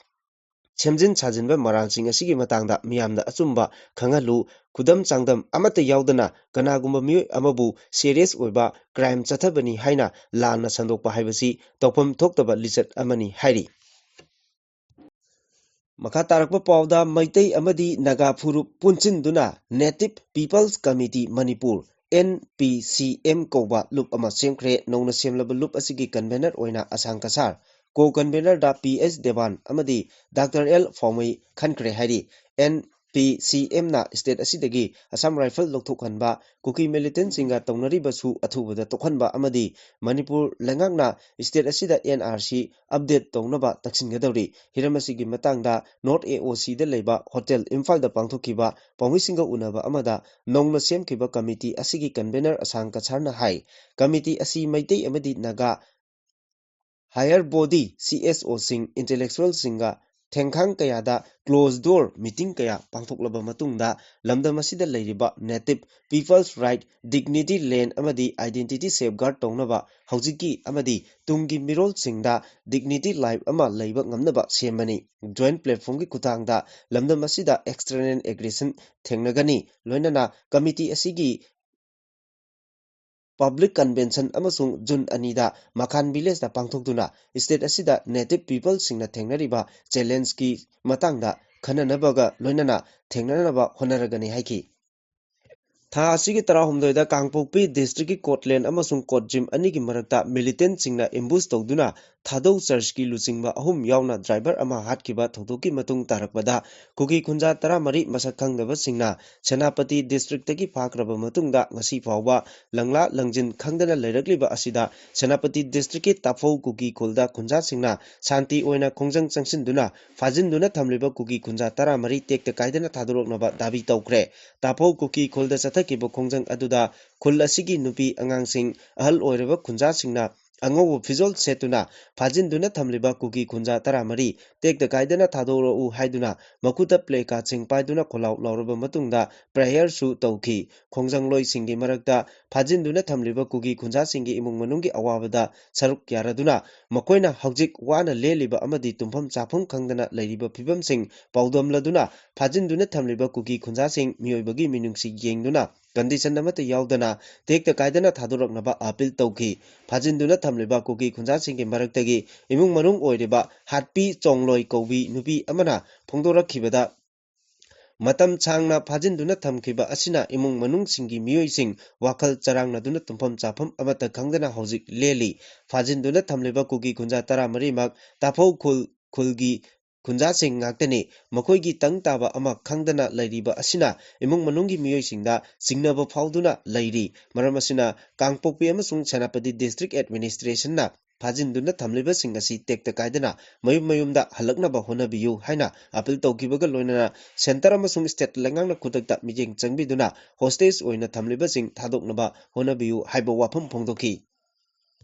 ꯁꯦꯝꯖꯤꯟ ꯁꯥꯖꯤꯟꯕ ꯃꯔꯥꯜꯁꯤꯡ ꯑꯁꯤꯒꯤ ꯃꯇꯥꯡꯗ ꯃꯤꯌꯥꯝꯗ ꯑꯆꯨꯝꯕ ꯈꯪꯍꯜꯂꯨ꯫ ꯈꯨꯗꯝ ꯆꯥꯡꯗꯝ ꯑꯃꯠꯇ ꯌꯥꯎꯗꯅ ꯀꯅꯥꯒꯨꯝꯕ ꯃꯤꯑꯣꯏ ꯑꯃꯕꯨ serious ꯑꯣꯏꯕ crime ꯆꯠꯊꯕꯅꯤ ꯍꯥꯏꯅ ꯂꯥꯟꯅ ꯁꯟꯗꯣꯛꯄ ꯍꯥꯏꯕꯁꯤ ꯇꯧꯐꯝ ꯊꯣꯛꯇꯕ ꯂꯤꯆꯠ ꯑꯃꯅꯤ ꯍꯥꯏꯔꯤ꯫ ꯃꯈꯥ ꯇꯥꯔꯛꯄ ꯄꯥꯎꯗ ꯃꯩꯇꯩ ꯑꯃꯗꯤ ꯅꯥꯒꯥ ꯐꯨꯔꯨꯞ ꯄꯨꯟꯁꯤꯟꯗꯨꯅ Native People's Committee Manipur, N P C M ꯀꯧꯕ ꯂꯨꯞ ꯑꯃ ꯁꯦꯝꯈ꯭ꯔꯦ꯫ ꯅꯧꯅ ꯁꯦꯝꯂꯕ ꯂꯨꯞ ꯑꯁꯤꯒꯤ convener ꯑꯣꯏꯅ ꯑꯁꯥꯡ ꯀꯁꯥꯔ, co-convener ꯗ P H ꯗꯦꯕꯥꯟ ꯑꯃꯗꯤ Doctor L ꯐꯥꯎꯃꯩ ꯈꯟꯈ꯭ꯔꯦ ꯍꯥꯏꯔꯤ꯫ N P C M ꯅ state ꯑꯁꯤꯗꯒꯤ Assam Rifle ꯂꯧꯊꯣꯛꯍꯟꯕ, ꯀꯨꯀꯤ militant ꯁꯤꯡꯒ ꯇꯧꯅꯔꯤꯕꯁꯨ ꯑꯊꯨꯕꯗ ꯇꯣꯛꯍꯟꯕ ꯑꯃꯗꯤ ꯃꯅꯤꯄꯨꯔ ꯂꯩꯉꯥꯛꯅ state ꯑꯁꯤꯗ N R C update ꯇꯧꯅꯕ ꯇꯛꯁꯤꯟꯒꯗꯧꯔꯤ꯫ ꯍꯤꯔꯝ ꯑꯁꯤꯒꯤ ꯃꯇꯥꯡꯗ North A O C ꯗ ꯂꯩꯕ Hotel ꯏꯝꯐꯥꯜꯗ ꯄꯥꯡꯊꯣꯛꯈꯤꯕ ꯄꯥꯎꯃꯤꯁꯤꯡꯒ ꯎꯅꯕ ꯑꯃꯗ ꯅꯧꯅ ꯁꯦꯝꯈꯤꯕ committee ꯑꯁꯤꯒꯤ convener ꯑꯁꯥꯡ ꯀꯁꯥꯔꯅ ꯍꯥꯏ, committee ꯑꯁꯤ ꯃꯩꯇꯩ ꯑꯃꯗꯤ Naga higher body, C S O ꯁꯤꯡ, intellectual ꯁꯤꯡꯒ ꯊꯦꯡꯈꯥꯡ ꯀꯌꯥꯗ closed door meeting ꯀꯌꯥ ꯄꯥꯡꯊꯣꯛꯂꯕ ꯃꯇꯨꯡꯗ ꯂꯝꯗꯝ ꯑꯁꯤꯗ ꯂꯩꯔꯤꯕ Native People's Right, Dignity, Land ꯑꯃꯗꯤ Identity safeguard ꯇꯧꯅꯕ ꯍꯧꯖꯤꯛꯀꯤ ꯑꯃꯗꯤ ꯇꯨꯡꯒꯤ ꯃꯤꯔꯣꯜꯁꯤꯡꯗ dignity life ꯑꯃ ꯂꯩꯕ ꯉꯝꯅꯕ ꯁꯦꯝꯕꯅꯤ꯫ Joint platformꯒꯤ ꯈꯨꯠꯊꯥꯡꯗ ꯂꯝꯗꯝ ꯑꯁꯤꯗ external aggression ꯊꯦꯡꯅꯒꯅꯤ꯫ ꯂꯣꯏꯅꯅ committee ꯑꯁꯤꯒꯤ public convention ꯑꯃꯁꯨꯡ June ꯑꯅꯤꯗ ꯃꯈꯥꯟ villageꯇ ꯄꯥꯡꯊꯣꯛꯇꯨꯅ state ꯑꯁꯤꯗ Native peopleꯁꯤꯡꯅ ꯊꯦꯡꯅꯔꯤꯕ challengeꯀꯤ ꯃꯇꯥꯡꯗ ꯈꯟꯅꯅꯕꯒ ꯂꯣꯏꯅꯅ ꯊꯦꯡꯅꯅꯕ ꯍꯣꯠꯅꯔꯒꯅꯤ ꯍꯥꯏꯈꯤ꯫ ꯊꯥ ꯑꯁꯤꯒꯤ ꯇꯔꯥꯍꯨꯝꯗꯣꯏꯗ ꯀꯥꯡꯄꯣꯛꯄꯤ districtꯀꯤ ꯀꯣꯠꯂꯦꯟ ꯑꯃꯁꯨꯡ ꯀꯣꯠꯖꯤꯝ ꯑꯅꯤꯒꯤ ꯃꯔꯛꯇ militantꯁꯤꯡꯅ ambush ꯇꯧꯗꯨꯅ ꯊꯥꯗꯧ churchꯀꯤ ꯂꯨꯆꯤꯡꯕ ꯑꯍꯨꯝ ꯌꯥꯎꯅ driver ꯑꯃ ꯍꯥꯠꯈꯤꯕ ꯊꯧꯗꯣꯛꯀꯤ ꯃꯇꯨꯡ ꯇꯥꯔꯛꯄꯗ ꯀꯨꯀꯤ ꯈꯨꯟꯖꯥ ꯇꯔꯥꯃꯔꯤ ꯃꯁꯛ ꯈꯪꯗꯕꯁꯤꯡꯅ ꯁꯦꯅꯥꯄꯇꯤ districtꯇꯒꯤ ꯐꯥꯈ꯭ꯔꯕ ꯃꯇꯨꯡꯗ ꯉꯁꯤ ꯐꯥꯎꯕ ꯂꯪꯂꯥ ꯂꯪꯖꯤꯟ ꯈꯪꯗꯅ ꯂꯩꯔꯛꯂꯤꯕ ꯑꯁꯤꯗ ꯁꯦꯅꯥꯄꯇꯤ districtꯀꯤ ꯇꯥꯐꯧ ꯀꯨꯀꯤ ꯈꯨꯜꯗ ꯈꯨꯟꯖꯥꯁꯤꯡꯅ ꯁꯥꯟꯇꯤ ꯑꯣꯏꯅ ꯈꯣꯡꯖꯪ ꯆꯪꯁꯤꯟꯗꯨꯅ ꯐꯥꯖꯤꯟꯗꯨꯅ ꯊꯝꯂꯤꯕ ꯀꯨꯀꯤ ꯈꯨꯟꯖꯥ ꯇꯔꯥꯃꯔꯤ ꯇꯦꯛꯇ ꯀꯥꯏꯗꯅ ꯊꯥꯗꯣꯔꯛꯅꯕ ꯗꯥꯕꯤ ꯇꯧꯈ꯭ꯔꯦ꯫ ꯇꯥꯐꯧ ꯀꯨꯀꯤ ꯈꯨꯜꯗ ꯆꯠꯊꯈꯤꯕ ꯈꯣꯡꯖꯪ ꯑꯗꯨꯗ ꯈꯨꯜ ꯑꯁꯤꯒꯤ ꯅꯨꯄꯤ ꯑꯉꯥꯡꯁꯤꯡ, ꯑꯍꯜ ꯑꯣꯏꯔꯕ ꯈꯨꯟꯖꯥꯁꯤꯡꯅ ꯑꯉꯧꯕ ꯐꯤꯖꯣꯜ ꯁꯦꯠꯇꯨꯅ ꯐꯥꯖꯤꯟꯗꯨꯅ ꯊꯝꯂꯤꯕ ꯀꯨꯀꯤ ꯈꯨꯟꯖꯥ ꯇꯔꯥꯃꯔꯤ ꯇꯦꯛꯇ ꯀꯥꯏꯗꯅ ꯊꯥꯗꯣꯔꯛꯎ ꯍꯥꯏꯗꯨꯅ ꯃꯈꯨꯠꯇ placardꯁꯤꯡ ꯄꯥꯏꯗꯨꯅ ꯈꯣꯜꯂꯥꯎ ꯂꯥꯎꯔꯕ ꯃꯇꯨꯡꯗ prayerꯁꯨ ꯇꯧꯈꯤ꯫ ꯈꯣꯡꯖꯪꯂꯣꯏꯁꯤꯡꯒꯤ ꯃꯔꯛꯇ ꯐꯥꯖꯤꯟꯗꯨꯅ ꯊꯝꯂꯤꯕ ꯀꯨꯀꯤ ꯈꯨꯟꯖꯥꯁꯤꯡꯒꯤ ꯏꯃꯨꯡ ꯃꯅꯨꯡꯒꯤ ꯑꯋꯥꯕꯗ ꯁꯔꯨꯛ ꯌꯥꯔꯗꯨꯅ ꯃꯈꯣꯏꯅ ꯍꯧꯖꯤꯛ ꯋꯥꯅ ꯂꯦꯜꯂꯤꯕ ꯑꯃꯗꯤ ꯇꯨꯝꯐꯝ ꯆꯥꯐꯝ ꯈꯪꯗꯅ ꯂꯩꯔꯤꯕ ꯐꯤꯕꯝꯁꯤꯡ ꯄꯥꯎꯗꯝꯂꯗꯨꯅ ꯐꯥꯖꯤꯟꯗꯨꯅ ꯊꯝꯂꯤꯕ ꯀꯨꯀꯤ ꯈꯨꯟꯖꯥꯁꯤꯡ ꯃꯤꯑꯣꯏꯕꯒꯤ ꯃꯤꯅꯨꯡꯁꯤ ꯌꯦꯡꯗꯨꯅ condition ꯑꯃꯠꯇ ꯌꯥꯎꯗꯅ ꯇꯦꯛꯇ ꯀꯥꯏꯗꯅ ꯊꯥꯗꯣꯔꯛꯅꯕ appeal ꯇꯧꯈꯤ꯫ ꯐꯥꯖꯤꯟꯗꯨꯅ ꯊꯝꯂꯤꯕ ꯀꯨꯀꯤ ꯈꯨꯟꯖꯥꯁꯤꯡꯒꯤ ꯃꯔꯛꯇꯒꯤ ꯏꯃꯨꯡ ꯃꯅꯨꯡ ꯑꯣꯏꯔꯤꯕ ꯍꯥꯠꯄꯤ ꯆꯣꯡꯂꯣꯏ ꯀꯧꯕꯤ ꯅꯨꯄꯤ ꯑꯃꯅ ꯐꯣꯡꯗꯣꯔꯛꯈꯤꯕꯗ, ꯃꯇꯝ ꯁꯥꯡꯅ ꯐꯥꯖꯤꯟꯗꯨꯅ ꯊꯝꯈꯤꯕ ꯑꯁꯤꯅ ꯏꯃꯨꯡ ꯃꯅꯨꯡꯁꯤꯡꯒꯤ ꯃꯤꯑꯣꯏꯁꯤꯡ ꯋꯥꯈꯜ ꯆꯔꯥꯡꯅꯗꯨꯅ ꯇꯨꯝꯐꯝ ꯆꯥꯐꯝ ꯑꯃꯠꯇ ꯈꯪꯗꯅ ꯍꯧꯖꯤꯛ ꯂꯦꯜꯂꯤ꯫ ꯐꯥꯖꯤꯟꯗꯨꯅ ꯊꯝꯂꯤꯕ ꯀꯨꯀꯤ ꯈꯨꯟꯖꯥ ꯇꯔꯥꯃꯔꯤꯃꯛ ꯇꯥꯐꯧ ꯈꯨꯜ, ꯈꯨꯜꯒꯤ ꯈꯨꯟꯖꯥꯁꯤꯡ ꯉꯥꯛꯇꯅꯤ꯫ ꯃꯈꯣꯏꯒꯤ ꯇꯪ ꯇꯥꯕ ꯑꯃ ꯈꯪꯗꯅ ꯂꯩꯔꯤꯕ ꯑꯁꯤꯅ ꯏꯃꯨꯡ ꯃꯅꯨꯡꯒꯤ ꯃꯤꯑꯣꯏꯁꯤꯡꯗ ꯆꯤꯡꯅꯕ ꯐꯥꯎꯗꯨꯅ ꯂꯩꯔꯤ꯫ ꯃꯔꯝ ꯑꯁꯤꯅ ꯀꯥꯡꯄꯣꯛꯄꯤ ꯑꯃꯁꯨꯡ ꯁꯦꯅꯥꯄꯇꯤ district administrationꯅ ꯐꯥꯖꯤꯟꯗꯨꯅ ꯊꯝꯂꯤꯕꯁꯤꯡ ꯑꯁꯤ ꯇꯦꯛꯇ ꯀꯥꯏꯗꯅ ꯃꯌꯨꯝ ꯃꯌꯨꯝꯗ ꯍꯜꯂꯛꯅꯕ ꯍꯣꯠꯅꯕꯤꯌꯨ ꯍꯥꯏꯅ appeal ꯇꯧꯈꯤꯕꯒ ꯂꯣꯏꯅꯅ centre ꯑꯃꯁꯨꯡ state ꯂꯩꯉꯥꯛꯅ ꯈꯨꯗꯛꯇ ꯃꯤꯠꯌꯦꯡ ꯆꯪꯕꯤꯗꯨꯅ hostage ꯑꯣꯏꯅ ꯊꯝꯂꯤꯕꯁꯤꯡ ꯊꯥꯗꯣꯛꯅꯕ ꯍꯣꯠꯅꯕꯤꯌꯨ ꯍꯥꯏꯕ ꯋꯥꯐꯝ ꯐꯣꯡꯗꯣꯛꯈꯤ꯫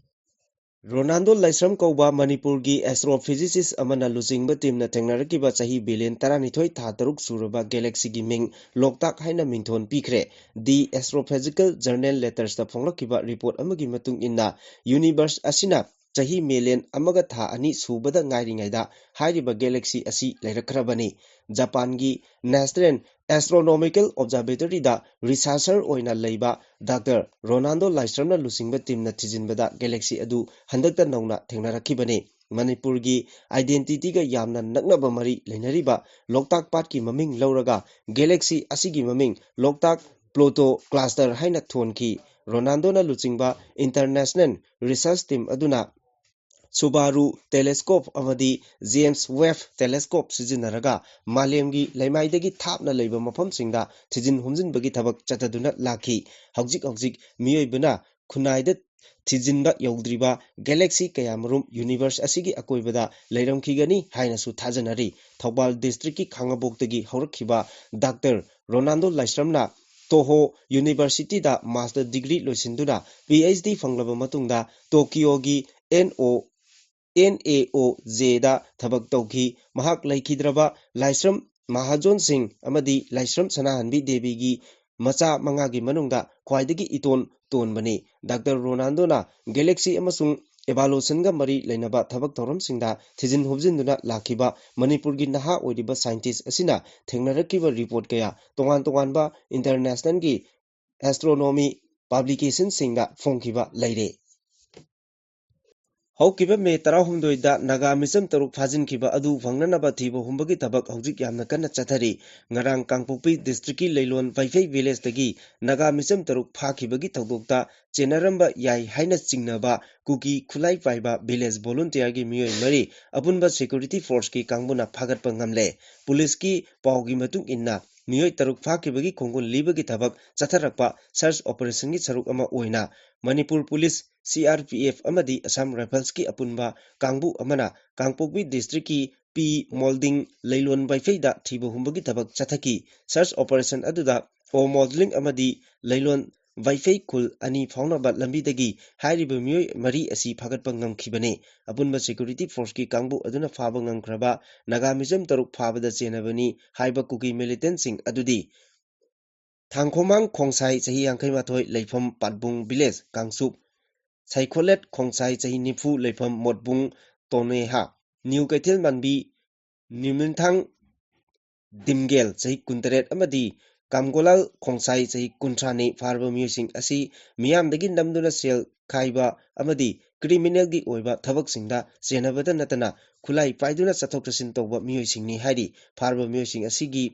ꯔꯣꯅꯥꯜꯗꯣ ꯂꯥꯏꯁ꯭ꯔꯝ ꯀꯧꯕ ꯃꯅꯤꯄꯨꯔꯒꯤ astrophysicist ꯑꯃꯅ ꯂꯨꯆꯤꯡꯕ ꯇꯤꯝꯅ ꯊꯦꯡꯅꯔꯛꯈꯤꯕ ꯆꯍꯤ ꯕꯤꯂꯤꯌꯟ ꯇꯔꯥꯅꯤꯊꯣꯏ ꯊꯥ ꯇꯔꯨꯛ ꯁꯨꯔꯕ ꯒꯦꯂꯦꯛꯁꯤꯒꯤ ꯃꯤꯡ ꯂꯣꯛꯇꯥꯛ ꯍꯥꯏꯅ ꯃꯤꯡꯊꯣꯟ ꯄꯤꯈ꯭ꯔꯦ꯫ The Astrophysical Journal Lettersꯇ ꯐꯣꯡꯂꯛꯈꯤꯕ ꯔꯤꯄꯣꯔꯠ ꯑꯃꯒꯤ ꯃꯇꯨꯡ ꯏꯟꯅ, ꯌꯨꯅꯤꯚꯔꯁ ꯑꯁꯤꯅ ꯆꯍꯤ ꯃꯤꯂꯤꯌꯟ ꯑꯃꯒ ꯊꯥ ꯑꯅꯤ ꯁꯨꯕꯗ ꯉꯥꯏꯔꯤꯉꯩꯗ ꯍꯥꯏꯔꯤꯕ ꯒꯦꯂꯦꯛꯁꯤ ꯑꯁꯤ ꯂꯩꯔꯛꯈ꯭ꯔꯕꯅꯤ꯫ ꯖꯄꯥꯟꯒꯤ National Astronomical Observatoryꯗ researcher ꯑꯣꯏꯅ ꯂꯩꯕ ꯗꯥꯛꯇꯔ ꯔꯣꯅꯥꯜꯗꯣ ꯂꯥꯏꯁ꯭ꯔꯝꯅ ꯂꯨꯆꯤꯡꯕ ꯇꯤꯝꯅ ꯊꯤꯖꯤꯟꯕꯗ ꯒꯦꯂꯦꯛꯁꯤ ꯑꯗꯨ ꯍꯟꯗꯛꯇ ꯅꯧꯅ ꯊꯦꯡꯅꯔꯛꯈꯤꯕꯅꯤ꯫ ꯃꯅꯤꯄꯨꯔꯒꯤ identityꯒ ꯌꯥꯝꯅ ꯅꯛꯅꯕ ꯃꯔꯤ ꯂꯩꯅꯔꯤꯕ ꯂꯣꯛꯇꯥꯛ ꯄꯥꯠꯀꯤ ꯃꯃꯤꯡ ꯂꯧꯔꯒ ꯒꯦꯂꯦꯛꯁꯤ ꯑꯁꯤꯒꯤ ꯃꯃꯤꯡ ꯂꯣꯛꯇꯥꯛ ꯄ꯭ꯂꯨꯇꯣ ꯀ꯭ꯂꯁꯇꯔ ꯍꯥꯏꯅ ꯊꯣꯟꯈꯤ꯫ ꯔꯣꯅꯥꯜꯗꯣꯅ ꯂꯨꯆꯤꯡꯕ international research team ꯑꯗꯨꯅ Subaru telescope ꯑꯃꯗꯤ James Webb telescope ꯁꯤꯖꯤꯟꯅꯔꯒ ꯃꯥꯂꯦꯝꯒꯤ ꯂꯩꯃꯥꯏꯗꯒꯤ ꯊꯥꯞꯅ ꯂꯩꯕ ꯃꯐꯝꯁꯤꯡꯗ ꯊꯤꯖꯤꯟ ꯍꯨꯝꯖꯤꯟꯕꯒꯤ ꯊꯕꯛ ꯆꯠꯊꯗꯨꯅ ꯂꯥꯛꯈꯤ꯫ ꯍꯧꯖꯤꯛ ꯍꯧꯖꯤꯛ ꯃꯤꯑꯣꯏꯕꯅ ꯈꯨꯟꯅꯥꯏꯗ ꯊꯤꯖꯤꯟꯕ ꯌꯧꯗ꯭ꯔꯤꯕ ꯒꯦꯂꯦꯛꯁꯤ ꯀꯌꯥꯃꯔꯨꯝ ꯌꯨꯅꯤꯚꯔꯁ ꯑꯁꯤꯒꯤ ꯑꯀꯣꯏꯕꯗ ꯂꯩꯔꯝꯈꯤꯒꯅꯤ ꯍꯥꯏꯅꯁꯨ ꯊꯥꯖꯅꯔꯤ꯫ ꯊꯧꯕꯥꯜ ꯗꯤꯁꯇ꯭ꯔꯤꯛꯀꯤ ꯈꯥꯡꯉꯕꯣꯛꯇꯒꯤ ꯍꯧꯔꯛꯈꯤꯕ ꯗꯥꯛꯇꯔ ꯔꯣꯅꯥꯜꯗꯣ ꯂꯥꯏꯁ꯭ꯔꯝꯅ ꯇꯣꯍꯣ ꯌꯨꯅꯤꯚꯔꯁꯤꯇꯤꯗ ꯃꯥꯁꯇꯔ ꯗꯤꯒ꯭ꯔꯤ ꯂꯣꯏꯁꯤꯟꯗꯨꯅ ꯄꯤ ꯑꯩꯆ ꯗꯤ ꯐꯪꯂꯕ ꯃꯇꯨꯡꯗ ꯇꯣꯀꯤꯌꯣꯒꯤ ꯑꯦꯟ ꯑꯣ ꯑꯦꯟ ꯑꯦ ꯑꯣ ꯖꯦꯗ ꯊꯕꯛ ꯇꯧꯈꯤ꯫ ꯃꯍꯥꯛ ꯂꯩꯈꯤꯗ꯭ꯔꯕ ꯂꯥꯏꯁ꯭ꯔꯝ ꯃꯍꯥꯖꯣꯟ ꯁꯤꯡ ꯑꯃꯗꯤ ꯂꯥꯏꯁ꯭ꯔꯝ ꯁꯅꯥꯍꯟꯕꯤ ꯗꯦꯕꯤꯒꯤ ꯃꯆꯥ ꯃꯉꯥꯒꯤ ꯃꯅꯨꯡꯗ ꯈ꯭ꯋꯥꯏꯗꯒꯤ ꯏꯇꯣꯟ ꯇꯣꯟꯕꯅꯤ꯫ ꯗꯥꯛꯇꯔ ꯔꯣꯅꯥꯜꯗꯣꯅ ꯒꯦꯂꯦꯛꯁꯤ ꯑꯃꯁꯨꯡ evolutionꯒ ꯃꯔꯤ ꯂꯩꯅꯕ ꯊꯕꯛ ꯊꯧꯔꯝꯁꯤꯡꯗ ꯊꯤꯖꯤꯟ ꯍꯨꯝꯖꯤꯟꯗꯨꯅ ꯂꯥꯛꯈꯤꯕ ꯃꯅꯤꯄꯨꯔꯒꯤ ꯅꯍꯥ ꯑꯣꯏꯔꯤꯕ scientist ꯑꯁꯤꯅ ꯊꯦꯡꯅꯔꯛꯈꯤꯕ ꯔꯤꯄꯣꯔꯠ ꯀꯌꯥ ꯇꯣꯉꯥꯟ ꯇꯣꯉꯥꯟꯕ internationalꯒꯤ astronomy publicationꯁꯤꯡꯗ ꯐꯣꯡꯈꯤꯕ ꯂꯩꯔꯦ꯫ ꯍꯧꯈꯤꯕ ꯃꯦ ꯇꯔꯥꯍꯨꯝꯗꯣꯏꯗ ꯅꯥꯒꯥ ꯃꯤꯆꯝ ꯇꯔꯨꯛ ꯐꯥꯖꯤꯟꯈꯤꯕ ꯑꯗꯨ ꯐꯪꯅꯅꯕ ꯊꯤꯕ ꯍꯨꯝꯕꯒꯤ ꯊꯕꯛ ꯍꯧꯖꯤꯛ ꯌꯥꯝꯅ ꯀꯟꯅ ꯆꯠꯊꯔꯤ꯫ ꯉꯔꯥꯡ ꯀꯥꯡꯄꯣꯛꯄꯤ ꯗꯤꯁꯇ꯭ꯔꯤꯛꯀꯤ ꯂꯩꯂꯣꯟ ꯄꯥꯏꯐꯩ ꯚꯤꯂꯦꯖꯇꯒꯤ ꯅꯥꯒꯥ ꯃꯤꯆꯝ ꯇꯔꯨꯛ ꯐꯥꯈꯤꯕꯒꯤ ꯊꯧꯗꯣꯛꯇ ꯆꯦꯟꯅꯔꯝꯕ ꯌꯥꯏ ꯍꯥꯏꯅ ꯆꯤꯡꯅꯕ ꯀꯨꯀꯤ ꯈꯨꯠꯂꯥꯏ ꯄꯥꯏꯕ ꯚꯤꯂꯦꯖ ꯚꯣꯂꯨꯟꯇꯤꯌꯔꯒꯤ ꯃꯤꯑꯣꯏ ꯃꯔꯤ ꯑꯄꯨꯟꯕ ꯁꯦꯀ꯭ꯌꯨꯔꯤꯇꯤ ꯐꯣꯔꯁꯀꯤ ꯀꯥꯡꯕꯨꯅ ꯐꯥꯒꯠꯄ ꯉꯝꯂꯦ꯫ ꯄꯨꯂꯤꯁꯀꯤ ꯄꯥꯎꯒꯤ ꯃꯇꯨꯡ ꯏꯟꯅ, ꯃꯤꯑꯣꯏ ꯇꯔꯨꯛ ꯐꯥꯈꯤꯕꯒꯤ ꯈꯣꯡꯒꯨꯜ ꯂꯤꯕꯒꯤ ꯊꯕꯛ ꯆꯠꯊꯔꯛꯄ search operationꯒꯤ ꯁꯔꯨꯛ ꯑꯃ ꯑꯣꯏꯅ Manipur police, C R P F ꯑꯃꯗꯤ ꯑꯁꯥꯝ ꯔꯥꯏꯐꯜꯁꯀꯤ ꯑꯄꯨꯟꯕ ꯀꯥꯡꯕꯨ ꯑꯃꯅ ꯀꯥꯡꯄꯣꯛꯄꯤ ꯗꯤꯁꯇ꯭ꯔꯤꯛꯀꯤ ꯄꯤ ꯃꯣꯜꯗꯤꯡ ꯂꯩꯂꯣꯟ ꯕꯥꯏꯐꯩꯗ ꯊꯤꯕ ꯍꯨꯝꯕꯒꯤ ꯊꯕꯛ ꯆꯠꯊꯈꯤ꯫ Search operation ꯑꯗꯨꯗ ꯑꯣ ꯃꯣꯜꯗꯤꯡ ꯑꯃꯗꯤ ꯂꯩꯂꯣꯟ ꯋꯥꯏꯐꯩ ꯈꯨꯜ ꯑꯅꯤ ꯐꯥꯎꯅꯕ ꯂꯝꯕꯤꯗꯒꯤ ꯍꯥꯏꯔꯤꯕ ꯃꯤꯑꯣꯏ ꯃꯔꯤ ꯑꯁꯤ ꯐꯥꯒꯠꯄ ꯉꯝꯈꯤꯕꯅꯤ꯫ ꯑꯄꯨꯟꯕ security forceꯀꯤ ꯀꯥꯡꯕꯨ ꯑꯗꯨꯅ ꯐꯥꯕ ꯉꯝꯈ꯭ꯔꯕ ꯅꯥꯒꯥ ꯃꯤꯆꯝ ꯇꯔꯨꯛ ꯐꯥꯕꯗ ꯆꯦꯟꯅꯕꯅꯤ ꯍꯥꯏꯕ ꯀꯨꯀꯤ militantꯁꯤꯡ ꯑꯗꯨꯗꯤ ꯊꯥꯡꯈꯣꯃꯥꯡ ꯈꯣꯡꯁꯥꯏ, ꯆꯍꯤ ꯌꯥꯡꯈꯩ ꯃꯥꯊꯣꯏ, ꯂꯩꯐꯝ ꯄꯥꯠꯕꯨꯡ village, ꯀꯥꯡꯆꯨꯞ, ꯁꯩꯈꯣꯂꯦꯠ ꯈꯣꯡꯁꯥꯏ, ꯆꯍꯤ ꯅꯤꯐꯨ, ꯂꯩꯐꯝ ꯃꯣꯠꯕꯨꯡ ꯇꯣꯅꯦꯍꯥ, ꯅ꯭ꯌꯨ ꯀꯩꯊꯦꯜ ꯃꯥꯟꯕꯤ, ꯅ꯭ꯌꯨꯃꯤꯟꯊꯥꯡ ꯗꯤꯝꯒꯦꯜ, ꯆꯍꯤ ꯀꯨꯟꯇꯔꯦꯠ, ꯑꯃꯗꯤ ꯀꯥꯝꯒꯣꯂꯥꯜ ꯈꯣꯡꯁꯥꯏ, ꯆꯍꯤ ꯀꯨꯟꯊ꯭ꯔꯥꯅꯤ꯫ ꯐꯥꯔꯕ ꯃꯤꯑꯣꯏꯁꯤꯡ ꯑꯁꯤ ꯃꯤꯌꯥꯝꯗꯒꯤ ꯅꯝꯗꯨꯅ ꯁꯦꯜ ꯈꯥꯏꯕ ꯑꯃꯗꯤ criminalꯒꯤ ꯑꯣꯏꯕ ꯊꯕꯛꯁꯤꯡꯗ ꯆꯦꯟꯅꯕꯇ ꯅꯠꯇꯅ ꯈꯨꯠꯂꯥꯏ ꯄꯥꯏꯗꯨꯅ ꯆꯠꯊꯣꯛ ꯆꯠꯁꯤꯟ ꯇꯧꯕ ꯃꯤꯑꯣꯏꯁꯤꯡꯅꯤ ꯍꯥꯏꯔꯤ꯫ ꯐꯥꯔꯕ ꯃꯤꯑꯣꯏꯁꯤꯡ ꯑꯁꯤꯒꯤ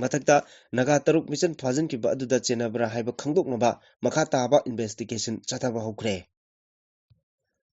ꯃꯊꯛꯇ ꯅꯥꯒꯥ ꯇꯔꯨꯛ ꯃꯤꯆꯝ ꯐꯥꯖꯤꯟꯈꯤꯕ ꯑꯗꯨꯗ ꯆꯦꯟꯅꯕ꯭ꯔꯥ ꯍꯥꯏꯕ ꯈꯪꯗꯣꯛꯅꯕ ꯃꯈꯥ ꯇꯥꯕ investigation ꯆꯠꯊꯕ ꯍꯧꯈ꯭ꯔꯦ꯫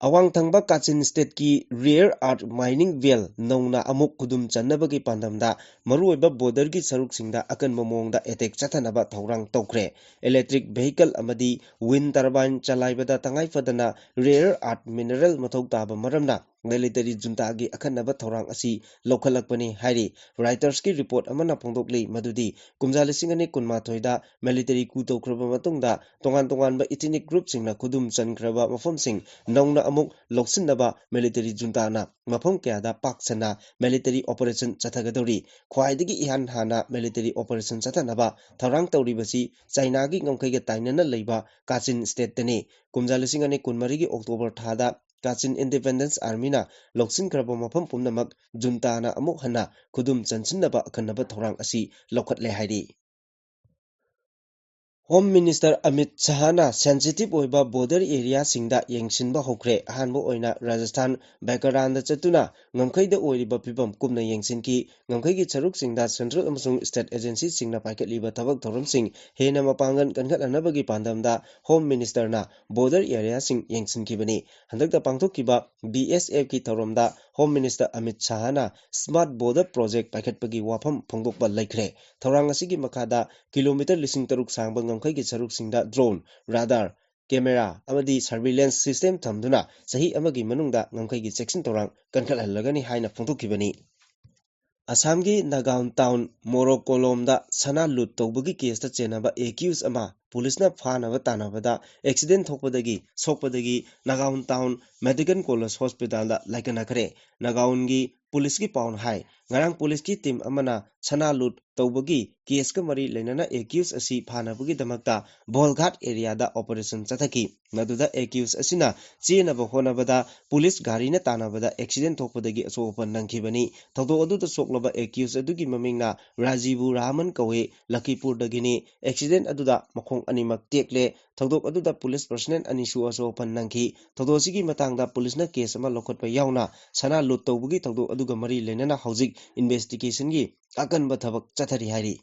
ꯑꯋꯥꯡ ꯊꯪꯕ ꯀꯥꯆꯤꯟ stateꯀꯤ rare earth mining well ꯅꯧꯅ ꯑꯃꯨꯛ ꯈꯨꯗꯨꯝ ꯆꯟꯅꯕꯒꯤ ꯄꯥꯟꯗꯝꯗ ꯃꯔꯨꯑꯣꯏꯕ borderꯒꯤ ꯁꯔꯨꯛꯁꯤꯡꯗ ꯑꯀꯟꯕ ꯃꯑꯣꯡꯗ attack ꯆꯠꯊꯅꯕ ꯊꯧꯔꯥꯡ ꯇꯧꯈ꯭ꯔꯦ꯫ Electric vehicle ꯑꯃꯗꯤ wind turbine ꯆꯂꯥꯏꯕꯗ ꯇꯉꯥꯏ ꯐꯗꯅ rare earth mineral ꯃꯊꯧ ꯇꯥꯕ ꯃꯔꯝꯅ military juntaꯒꯤ ꯑꯈꯟꯅꯕ ꯊꯧꯔꯥꯡ ꯑꯁꯤ ꯂꯧꯈꯠꯂꯛꯄꯅꯤ ꯍꯥꯏꯔꯤ꯫ Reutersꯀꯤ report ꯑꯃꯅ ꯐꯣꯡꯗꯣꯛꯂꯤ ꯃꯗꯨꯗꯤ ꯀꯨꯝꯖꯥ ꯂꯤꯁꯤꯡ ꯑꯅꯤ ꯀꯨꯟꯃꯥꯊꯣꯏꯗ military coup ꯇꯧꯈ꯭ꯔꯕ ꯃꯇꯨꯡꯗ ꯇꯣꯉꯥꯟ ꯇꯣꯉꯥꯟꯕ ethnic groupꯁꯤꯡꯅ ꯈꯨꯗꯨꯝ ꯆꯟꯈ꯭ꯔꯕ ꯃꯐꯝꯁꯤꯡ ꯅꯧꯅ ꯑꯃꯨꯛ ꯂꯧꯁꯤꯟꯅꯕ military juntaꯅ ꯃꯐꯝ ꯀꯌꯥꯗ ꯄꯥꯛ ꯁꯟꯅ military operation ꯆꯠꯊꯒꯗꯧꯔꯤ꯫ ꯈ꯭ꯋꯥꯏꯗꯒꯤ ꯏꯍꯥꯟ ꯍꯥꯟꯅ military operation ꯆꯠꯊꯅꯕ ꯊꯧꯔꯥꯡ ꯇꯧꯔꯤꯕꯁꯤ ꯆꯥꯏꯅꯥꯒꯤ ꯉꯝꯈꯩꯒ ꯇꯥꯏꯅꯅ ꯂꯩꯕ ꯀꯥꯆꯤꯟ stateꯇꯅꯤ꯫ ꯀꯨꯝꯖꯥ ꯂꯤꯁꯤꯡ ꯑꯅꯤ ꯀꯨꯟꯃꯔꯤꯒꯤ October ꯊꯥꯗ ꯀꯥꯆꯤꯟ Independence Armyꯅ ꯂꯧꯁꯤꯟꯈ꯭ꯔꯕ ꯃꯐꯝ ꯄꯨꯝꯅꯃꯛ juntaꯅ ꯑꯃꯨꯛ ꯍꯟꯅ ꯈꯨꯗꯨꯝ ꯆꯟꯁꯤꯟꯅꯕ ꯑꯈꯟꯅꯕ ꯊꯧꯔꯥꯡ ꯑꯁꯤ ꯂꯧꯈꯠꯂꯦ ꯍꯥꯏꯔꯤ꯫ Home Minister ꯑꯃꯤꯠ ꯁꯍꯥꯅ sensitive ꯑꯣꯏꯕ border areaꯁꯤꯡꯗ ꯌꯦꯡꯁꯤꯟꯕ ꯍꯧꯈ꯭ꯔꯦ꯫ ꯑꯍꯥꯟꯕ ꯑꯣꯏꯅ ꯔꯥꯖꯁꯊꯥꯟ ꯕꯦꯀꯔꯥꯟꯗ ꯆꯠꯇꯨꯅ ꯉꯝꯈꯩꯗ ꯑꯣꯏꯔꯤꯕ ꯐꯤꯕꯝ ꯀꯨꯞꯅ ꯌꯦꯡꯁꯤꯟꯈꯤ꯫ ꯉꯝꯈꯩꯒꯤ ꯁꯔꯨꯛꯁꯤꯡꯗ central ꯑꯃꯁꯨꯡ state agencyꯁꯤꯡꯅ ꯄꯥꯏꯈꯠꯂꯤꯕ ꯊꯕꯛ ꯊꯧꯔꯝꯁꯤꯡ ꯍꯦꯟꯅ ꯃꯄꯥꯡꯒꯜ ꯀꯟꯈꯠꯍꯟꯅꯕꯒꯤ ꯄꯥꯟꯗꯝꯗ Home Ministerꯅ border areaꯁꯤꯡ ꯌꯦꯡꯁꯤꯟꯈꯤꯕꯅꯤ꯫ ꯍꯟꯗꯛꯇ ꯄꯥꯡꯊꯣꯛꯈꯤꯕ BSFꯀꯤ ꯊꯧꯔꯝꯗ Home Minister Amit ꯁꯍꯥꯅ Smart Border Project ꯄꯥꯏꯈꯠꯄꯒꯤ ꯋꯥꯐꯝ ꯐꯣꯡꯗꯣꯛꯄ ꯂꯩꯈ꯭ꯔꯦ꯫ ꯊꯧꯔꯥꯡ ꯑꯁꯤꯒꯤ ꯃꯈꯥꯗ kilometre ꯂꯤꯁꯤꯡ ꯇꯔꯨꯛ ꯁꯥꯡꯕ ꯉꯝꯈꯩꯒꯤ ꯁꯔꯨꯛꯁꯤꯡꯗ drone, radar, camera ꯑꯃꯗꯤ surveillance system ꯊꯝꯗꯨꯅ ꯆꯍꯤ ꯑꯃꯒꯤ ꯃꯅꯨꯡꯗ ꯉꯝꯈꯩꯒꯤ ꯆꯦꯛꯁꯤꯟ ꯊꯧꯔꯥꯡ ꯀꯟꯈꯠꯍꯜꯂꯒꯅꯤ ꯍꯥꯏꯅ ꯐꯣꯡꯗꯣꯛꯈꯤꯕꯅꯤ꯫ ꯑꯁꯥꯝꯒꯤ ꯅꯥꯒꯥꯎꯟ town ꯃꯣꯔꯣꯀꯣꯂꯣꯝꯗ ꯁꯅꯥ ꯂꯨꯠ ꯇꯧꯕꯒꯤ caseꯇ ꯆꯦꯟꯅꯕ accused ꯑꯃ ꯄꯨꯂꯤꯁꯅ ꯐꯥꯅꯕ ꯇꯥꯟꯅꯕꯗ ꯑꯦꯛꯁꯤꯗꯦꯟ ꯊꯣꯛꯄꯗꯒꯤ, ꯁꯣꯛꯄꯗꯒꯤ ꯅꯥꯒꯥꯎꯟ ꯇꯥꯎꯟ ꯃꯦꯗꯤꯀꯦꯜ ꯀꯣꯂꯦꯖ ꯍꯣꯁꯄꯤꯇꯥꯜꯗ ꯂꯥꯏꯀꯠꯅꯈ꯭ꯔꯦ꯫ ꯅꯥꯒꯥꯎꯟꯒꯤ ꯄꯨꯂꯤꯁꯀꯤ ꯄꯥꯎꯅ ꯍꯥꯏ, ꯉꯔꯥꯡ ꯄꯨꯂꯤꯁꯀꯤ ꯇꯤꯝ ꯑꯃꯅ ꯁꯅꯥ ꯂꯨꯠ ꯇꯧꯕꯒꯤ ꯀꯦꯁꯀ ꯃꯔꯤ ꯂꯩꯅꯅ ꯑꯦꯀ꯭ꯌꯨꯁ ꯑꯁꯤ ꯐꯥꯅꯕꯒꯤꯗꯃꯛꯇ ꯕꯣꯜꯒꯥꯠ ꯑꯦꯔꯤꯌꯥꯗ ꯑꯣꯄꯔꯦꯁꯟ ꯆꯠꯊꯈꯤ꯫ ꯃꯗꯨꯗ ꯑꯦꯀ꯭ꯌꯨꯁ ꯑꯁꯤꯅ ꯆꯦꯟꯅꯕ ꯍꯣꯠꯅꯕꯗ ꯄꯨꯂꯤꯁ ꯒꯥꯔꯤꯅ ꯇꯥꯟꯅꯕꯗ ꯑꯦꯛꯁꯤꯗꯦꯟ ꯊꯣꯛꯄꯗꯒꯤ ꯑꯁꯣꯛ ꯑꯄꯟ ꯅꯪꯈꯤꯕꯅꯤ꯫ ꯊꯧꯗꯣꯛ ꯑꯗꯨꯗ ꯁꯣꯛꯂꯕ ꯑꯦꯀ꯭ꯌꯨꯁ ꯑꯗꯨꯒꯤ ꯃꯃꯤꯡꯅ ꯔꯥꯖꯤꯕꯨ ꯔꯥꯍꯃꯟ ꯀꯧꯏ, ꯂꯈꯤꯄꯨꯔꯗꯒꯤꯅꯤ꯫ ꯑꯦꯛꯁꯤꯗꯦꯟ ꯑꯗꯨꯗ ꯃꯈꯣꯡ ꯑꯅꯤꯃꯛ ꯇꯦꯛꯂꯦ꯫ ꯊꯧꯗꯣꯛ ꯑꯗꯨꯗ ꯄꯨꯂꯤꯁ ꯄꯔꯁꯅꯦꯜ ꯑꯅꯤꯁꯨ ꯑꯁꯣꯛ ꯑꯄꯟ ꯅꯪꯈꯤ꯫ ꯊꯧꯗꯣꯛ ꯑꯁꯤꯒꯤ ꯃꯇꯥꯡꯗ ꯄꯨꯂꯤꯁꯅ ꯀꯦꯁ ꯑꯃ ꯂꯧꯈꯠꯄ ꯌꯥꯎꯅ ꯁꯅꯥ ꯂꯨꯠ ꯇꯧꯕꯒꯤ ꯊꯧꯗꯣꯛ ꯑꯗꯨꯒ ꯃꯔꯤ ꯂꯩꯅꯅ ꯍꯧꯖꯤꯛ ꯏꯟꯚꯦꯁꯇꯤꯒꯦꯁꯟꯒꯤ ꯑꯀꯟꯕ ꯊꯕꯛ ꯆꯠꯊꯔꯤ ꯍꯥꯏꯔꯤ꯫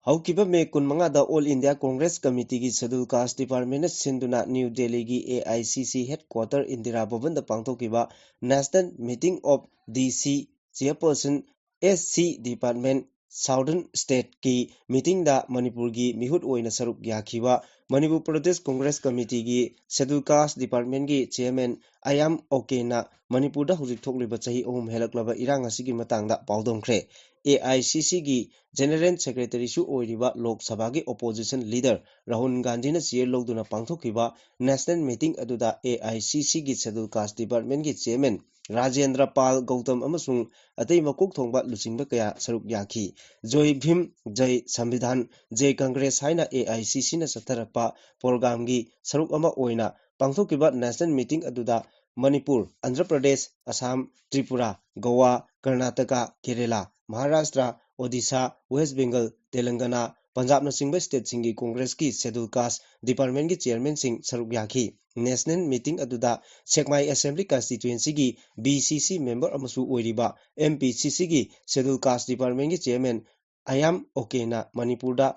ꯍꯧꯈꯤꯕ ꯃꯦ ꯀꯨꯟꯃꯉꯥꯗ ꯑꯣꯜ ꯏꯟꯗꯤꯌꯥ ꯀꯣꯡꯒ꯭ꯔꯦꯁ ꯀꯃꯤꯇꯤꯒꯤ ꯁꯦꯗꯨꯜ ꯀꯥꯁ ꯗꯤꯄꯥꯔꯠꯃꯦꯟꯅ ꯁꯤꯟꯗꯨꯅ ꯅ꯭ꯌꯨ ꯗꯦꯜꯂꯤꯒꯤ ꯑꯦ ꯑꯥꯏ ꯁꯤ ꯁꯤ ꯍꯦꯗꯀ꯭ꯋꯥꯇꯔ ꯏꯟꯗꯤꯔꯥ ꯚꯕꯟꯗ ꯄꯥꯡꯊꯣꯛꯈꯤꯕ National Meeting of D C Chairperson S C Department Southern Stateꯀꯤ ꯃꯤꯇꯤꯡꯗ ꯃꯅꯤꯄꯨꯔꯒꯤ ꯃꯤꯍꯨꯠ ꯑꯣꯏꯅ ꯁꯔꯨꯛ ꯌꯥꯈꯤꯕ ꯃꯅꯤꯄꯨꯔ ꯄ꯭ꯔꯗꯦꯁ ꯀꯣꯡꯒ꯭ꯔꯦꯁ ꯀꯃꯤꯇꯤꯒꯤ ꯁꯦꯗꯨꯜ ꯀꯥꯁ ꯗꯤꯄꯥꯔꯠꯃꯦꯟꯒꯤ ꯆꯦꯌꯔꯃꯦꯟ ꯑꯌꯥꯝ ꯑꯣꯀꯦꯅ ꯃꯅꯤꯄꯨꯔꯗ ꯍꯧꯖꯤꯛ ꯊꯣꯛꯂꯤꯕ ꯆꯍꯤ ꯑꯍꯨꯝ ꯍꯦꯜꯂꯛꯂꯕ ꯏꯔꯥꯡ ꯑꯁꯤꯒꯤ ꯃꯇꯥꯡꯗ ꯄꯥꯎꯗꯝꯈ꯭ꯔꯦ꯫ ꯑꯦ ꯑꯥꯏ ꯁꯤ ꯁꯤꯒꯤ ꯖꯦꯅꯔꯦꯜ ꯁꯦꯀ꯭ꯔꯦꯇꯔꯤꯁꯨ ꯑꯣꯏꯔꯤꯕ ꯂꯣꯛ ꯁꯚꯥꯒꯤ ꯑꯣꯄꯣꯖꯤꯁꯟ ꯂꯤꯗꯔ ꯔꯥꯍꯨꯜ ꯒꯥꯟꯙꯤꯅ ꯆꯦꯌꯔ ꯂꯧꯗꯨꯅ ꯄꯥꯡꯊꯣꯛꯈꯤꯕ ꯅꯦꯁꯅꯦꯜ ꯃꯤꯇꯤꯡ ꯑꯗꯨꯗ ꯑꯦ ꯑꯥꯏ ꯁꯤ ꯁꯤꯒꯤ ꯁꯦꯗꯨꯜ ꯀꯥꯁ ꯗꯤꯄꯥꯔꯠꯃꯦꯟꯒꯤ ꯆꯦꯌꯔꯃꯦꯟ ꯔꯥꯖꯦꯟꯗ꯭ꯔ ꯄꯥꯜ ꯒꯧꯇꯝ ꯑꯃꯁꯨꯡ ꯑꯇꯩ ꯃꯀꯣꯛ ꯊꯣꯡꯕ ꯂꯨꯆꯤꯡꯕ ꯀꯌꯥ ꯁꯔꯨꯛ ꯌꯥꯈꯤ꯫ ꯖꯣꯏ ꯚꯤꯝ, ꯖꯩ ꯁꯪꯕꯤꯙꯥꯟ, ꯖꯩ ꯀꯪꯒ꯭ꯔꯦꯁ ꯍꯥꯏꯅ ꯑꯦ ꯑꯥꯏ ꯁꯤ ꯁꯤꯅ ꯆꯠꯊꯔꯛꯄ ꯄ꯭ꯔꯣꯒ꯭ꯔꯥꯝꯒꯤ ꯁꯔꯨꯛ ꯑꯃ ꯑꯣꯏꯅ ꯄꯥꯡꯊꯣꯛꯈꯤꯕ ꯅꯦꯁꯅꯦꯜ ꯃꯤꯇꯤꯡ ꯑꯗꯨꯗ ꯃꯅꯤꯄꯨꯔ, ꯑꯟꯙ꯭ꯔ ꯄ꯭ꯔꯗꯦꯁ, ꯑꯁꯥꯝ, ꯇ꯭ꯔꯤꯄꯨꯔꯥ, ꯒꯣꯋꯥ, ꯀꯔꯅꯥꯇꯀꯥ, ꯀꯦꯔꯦꯂꯥ, ꯃꯍꯥꯔꯥꯁꯇ꯭ꯔ, ꯑꯣꯗꯤꯁꯥ, ꯋꯦꯁ ꯕꯦꯡꯒꯜ, ꯇꯦꯂꯪꯒꯅꯥ, ꯄꯟꯖꯥꯕꯅꯆꯤꯡꯕ ꯁ꯭ꯇꯦꯠꯁꯤꯡꯒꯤ ꯀꯣꯡꯒ꯭ꯔꯦꯁꯀꯤ ꯁꯦꯗꯨꯜ ꯀꯥꯁ ꯗꯤꯄꯥꯔꯠꯃꯦꯟꯒꯤ ꯆꯦꯌꯔꯃꯦꯟꯁꯤꯡ ꯁꯔꯨꯛ ꯌꯥꯈꯤ꯫ ꯅꯦꯁꯅꯦꯜ ꯃꯤꯇꯤꯡ ꯑꯗꯨꯗ ꯁꯦꯛꯃꯥꯏ ꯑꯦꯁꯦꯝꯕ꯭ꯂꯤ ꯀꯟꯁꯇꯤꯇ꯭ꯋꯦꯟꯁꯤꯒꯤ ꯕꯤ ꯁꯤ ꯁꯤ ꯃꯦꯝꯕꯔ ꯑꯃꯁꯨ ꯑꯣꯏꯔꯤꯕ ꯑꯦꯝ ꯄꯤ ꯁꯤ ꯁꯤꯒꯤ ꯁꯦꯗꯨꯜ ꯀꯥꯁ ꯗꯤꯄꯥꯔꯠꯃꯦꯟꯒꯤ ꯆꯦꯌꯔꯃꯦꯟ ꯑꯌꯥꯝ ꯑꯣꯀꯦꯅ ꯃꯅꯤꯄꯨꯔꯗ